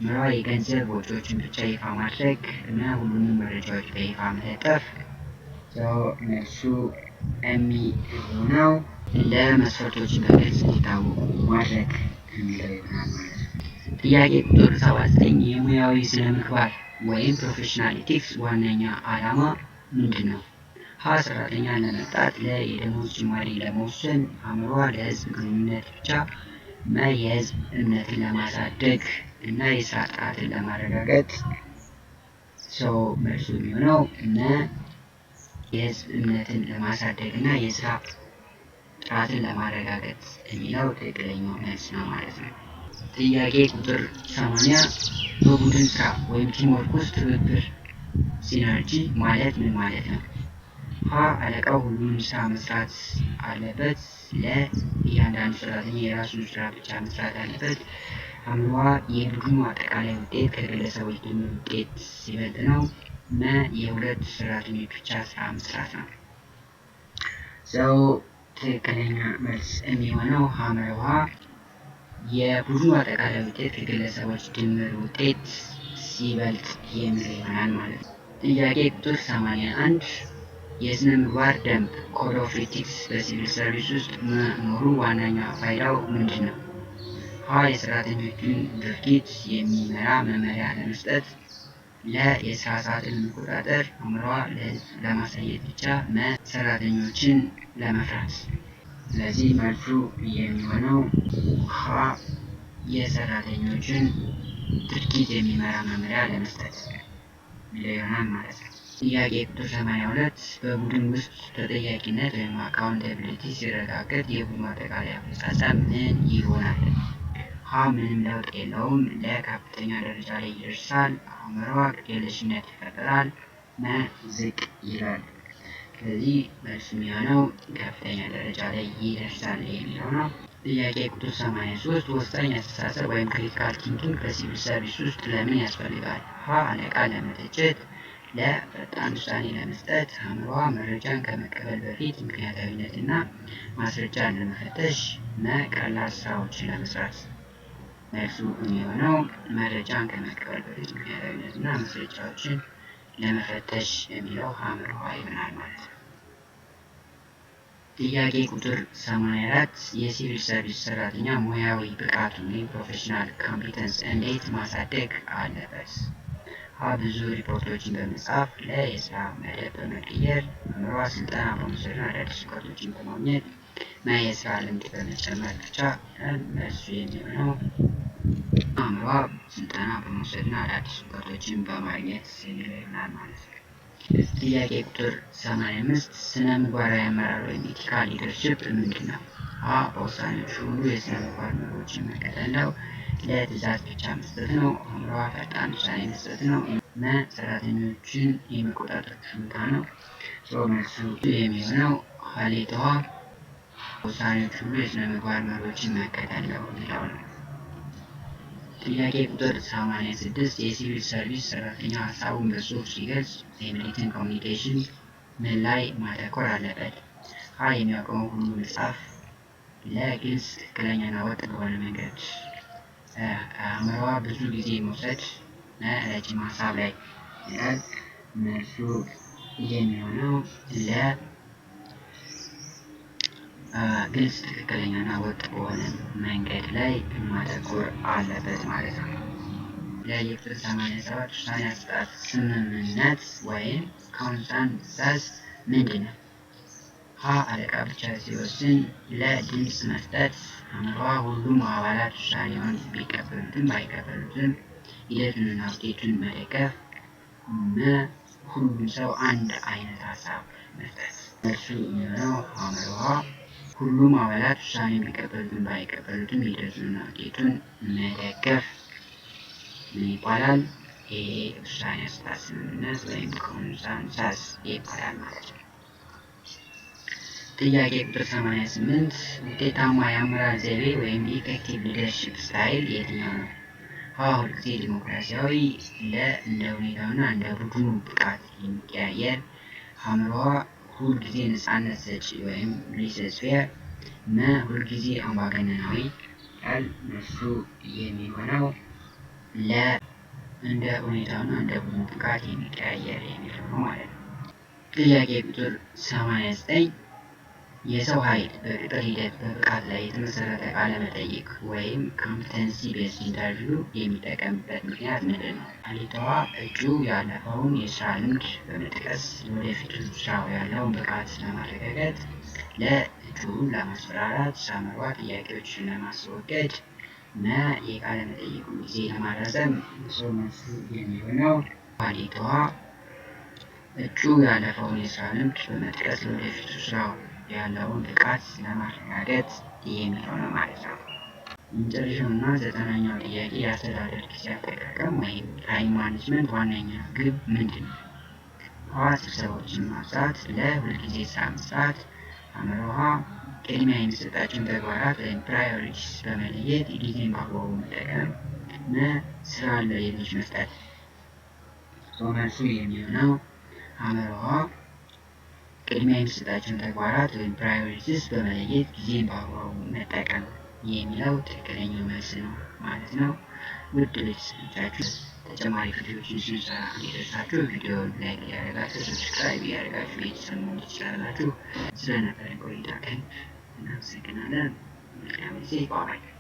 መ የገንዘብ ወጪዎችን ብቻ ይፋ ማድረግ እና ሁሉንም መረጃዎች በይፋ መለጠፍ። መልሱ የሚሆነው ለመስፈርቶችን በግልጽ እንዲታወቁ ማድረግ የሚለው ይሆናል ማለት ነው። ጥያቄ ቁጥር 79፣ የሙያዊ ስነ ምግባር ወይም professional ethics ዋነኛ ዓላማ ምንድን ነው? ሀ ሰራተኛን ለመቅጣት፣ ለ የደሞዝ ጭማሪ ለመወሰን፣ ሐ ለህዝብ ግንኙነት ብቻ፣ መ የህዝብ እምነትን ለማሳደግ እና የስራ ጥራትን ለማረጋገጥ። So መልሱ የሚሆነው መ የህዝብ እምነትን ለማሳደግ እና የስራ ጥራትን ለማረጋገጥ የሚለው ትክክለኛው መልስ ነው ማለት ነው። ጥያቄ ቁጥር 80፣ በቡድን ስራ ወይም teamwork ውስጥ ትብብር synergy ማለት ምን ማለት ነው? ሀ አለቃው ሁሉንም ስራ መስራት አለበት። ለ እያንዳንዱ ሰራተኛ የራሱን ስራ ብቻ መስራት አለበት። ሐ የቡድኑ አጠቃላይ ውጤት ከግለሰቦች ድምር ውጤት ሲበልጥ ነው። መ የሁለት ሰራተኞች ብቻ ስራ መስራት ነው። So ትክክለኛ መልስ የሚሆነው ሐ የቡድኑ አጠቃላይ ውጤት ከግለሰቦች ድምር ውጤት ሲበልጥ የሚለው ይሆናል ማለት ነው። ጥያቄ ቁጥር 81፣ የስነ ምግባር ደንብ code of ethics በሲቪል ሰርቪስ ውስጥ መኖሩ ዋነኛ ፋይዳው ምንድን ነው? ሀ የሰራተኞቹን ድርጊት የሚመራ መመሪያ ለመስጠት፣ ለ የስራ ሰዓትን ለመቆጣጠር፣ ሐ ለህዝብ ለማሳየት ብቻ፣ መ ሰራተኞችን ለመፍራት። ስለዚህ መልሱ የሚሆነው ሀ የሰራተኞችን ድርጊት የሚመራ መመሪያ ለመስጠት የሚለው ይሆናል ማለት ነው። ጥያቄ ቁጥር 82፣ በቡድን ውስጥ ተጠያቂነት ወይም accountability ሲረጋገጥ የቡድኑ አጠቃላይ አፈጻጸም ምን ይሆናል? ሀ ምንም ለውጥ የለውም፣ ለ ከፍተኛ ደረጃ ላይ ይደርሳል፣ ሐ ግዴለሽነት ይፈጠራል፣ መ ዝቅ ይላል። ስለዚህ መልሱ የሚሆነው ከፍተኛ ደረጃ ላይ ይደርሳል የሚለው ነው። ጥያቄ ቁጥር 83፣ ወሳኝ አስተሳሰብ ወይም critical thinking በሲቪል ሰርቪስ ውስጥ ለምን ያስፈልጋል? ሀ አለቃ ለመተቸት፣ ለ ፈጣን ውሳኔ ለመስጠት፣ ሐ መረጃን ከመቀበል በፊት ምክንያታዊነትና ማስረጃን ለመፈተሽ፣ መ ቀላል ስራዎችን ለመስራት። መልሱ የሚሆነው መረጃን ከመቀበል በፊት ምክንያታዊነትና ማስረጃዎችን ለመፈተሽ የሚለው ሐ ይሆናል ማለት ነው። ጥያቄ ቁጥር 84፣ የሲቪል ሰርቪስ ሰራተኛ ሙያዊ ብቃቱን ወይም professional competence እንዴት ማሳደግ አለበት? ሀ ብዙ ሪፖርቶችን በመጻፍ፣ ለ የስራ መደብ በመቀየር፣ ሐ ስልጠና በመውሰድና አዳዲስ እውቀቶችን በማግኘት፣ መ የስራ ልምድ በመጨመር ብቻ ይላል። መልሱ የሚሆነው ሐ ስልጠና በመውሰድና አዳዲስ እውቀቶችን በማግኘት የሚለው ይሆናል ማለት ነው። ጥያቄ ቁጥር 85፣ ስነ ምግባራዊ አመራር ወይም ethical leadership ምንድን ነው? ሀ በውሳኔዎች ሁሉ የስነ ምግባር መርሆችን መከተል ነው። ለ ትዕዛዝ ብቻ መስጠት ነው። ሐ ፈጣን ውሳኔ መስጠት ነው። መ ሰራተኞችን የመቆጣጠር ችሎታ ነው። መልሱ የሚሆነው ሀ ውሳኔዎች ሁሉ የስነ ምግባር መርሆችን መከተል ነው የሚለው ነው። ጥያቄ ቁጥር 86፣ የሲቪል ሰርቪስ ሰራተኛ ሀሳቡን በጽሁፍ ሲገልጽ ወይም written communication ምን ላይ ማተኮር አለበት? ሀ የሚያውቀውን ሁሉ መጻፍ፣ ለ ግልጽ፣ ትክክለኛና ወጥ በሆነ መንገድ፣ ሐ ብዙ ጊዜ መውሰድ፣ መ ረጅም ሀሳብ ላይ ይላል። መልሱ የሚሆነው ለ ግልጽ፣ ትክክለኛና ወጥ በሆነ መንገድ ላይ ማተኮር አለበት ማለት ነው። ጥያቄ ቁጥር 87፣ ውሳኔ አሰጣጥ ስምምነት ወይም consensus ምንድን ነው? ሀ አለቃ ብቻ ሲወስን፣ ለ ድምፅ መስጠት፣ ሐ ሁሉም አባላት ውሳኔውን ቢቀበሉትም ባይቀበሉትም ሂደቱንና ውጤቱን መደገፍ፣ መ ሁሉም ሰው አንድ አይነት ሀሳብ መስጠት። መልሱ የሚሆነው ሐመሩ ሐ ሁሉም አባላት ውሳኔ ቢቀበሉትም ባይቀበሉትም ሂደቱንና ውጤቱን መደገፍ ምን ይባላል? ይሄ ውሳኔ አሰጣጥ ስምምነት ወይም consensus ይባላል ማለት ነው። ጥያቄ ቁጥር 88፣ ውጤታማ የአመራር ዘይቤ ወይም effective leadership style የትኛው ነው? ሀ ሁልጊዜ ዲሞክራሲያዊ፣ ለ እንደ ሁኔታውና እንደ ቡድኑ ብቃት የሚቀያየር፣ ሐመሩ ሐ ሁልጊዜ ነፃነት ሰጪ ወይም laissez-faire፣ መ ሁልጊዜ አምባገነናዊ ይላል። መልሱ የሚሆነው ለ እንደ ሁኔታውና እንደ ቡድኑ ብቃት የሚቀያየር የሚለው ነው ማለት ነው። ጥያቄ ቁጥር 89፣ የሰው ኃይል በቅጥር ሂደት በብቃት ላይ የተመሰረተ ቃለ መጠይቅ ወይም competency based interview የሚጠቀምበት ምክንያት ምንድን ነው? ሀሌታው ሀ እጩ ያለፈውን የስራ ልምድ በመጥቀስ ለወደፊቱ ስራው ያለውን ብቃት ለማረጋገጥ፣ ለ እጩውን ለማስፈራራት፣ ሐመሩ ሐ ጥያቄዎችን ለማስወገድ፣ መ የቃለ መጠይቁን ጊዜ ለማራዘም። ሰው መልሱ የሚሆነው ሀሌታው ሀ እጩ ያለፈውን የስራ ልምድ በመጥቀስ ለወደፊቱ ስራው ያለውን ብቃት ለማረጋገጥ የሚለው ነው ማለት ነው። የመጨረሻው እና 90ኛው ጥያቄ፣ የአስተዳደር ጊዜ አጠቃቀም ወይም time management ዋነኛ ግብ ምንድን ነው? ሀ ስብሰባዎችን ማብዛት፣ ለ ሁልጊዜ ስራ መስራት፣ ሐመሩ ሐ ቅድሚያ የሚሰጣቸውን ተግባራት ወይም priorities በመለየት ጊዜን በአግባቡ መጠቀም፣ መ ስራን ለሌሎች መስጠት። መልሱ የሚሆነው ሐመሩ ሐ ቅድሚያ የሚሰጣቸውን ተግባራት ወይም priorities በመለየት ጊዜን በአግባቡ መጠቀም የሚለው ትክክለኛው መልስ ነው ማለት ነው። ውድ ቤተሰቦቻችሁ፣ ተጨማሪ ቪዲዮዎችን ስንሰራ እንዲደርሳችሁ ቪዲዮውን like እያደረጋችሁ፣ subscribe እያደረጋችሁ ቤተሰብ መሆን ትችላላችሁ። ስለነበረን ቆይታ ከልብ እናመሰግናለን። መልካም ጊዜ። Bye.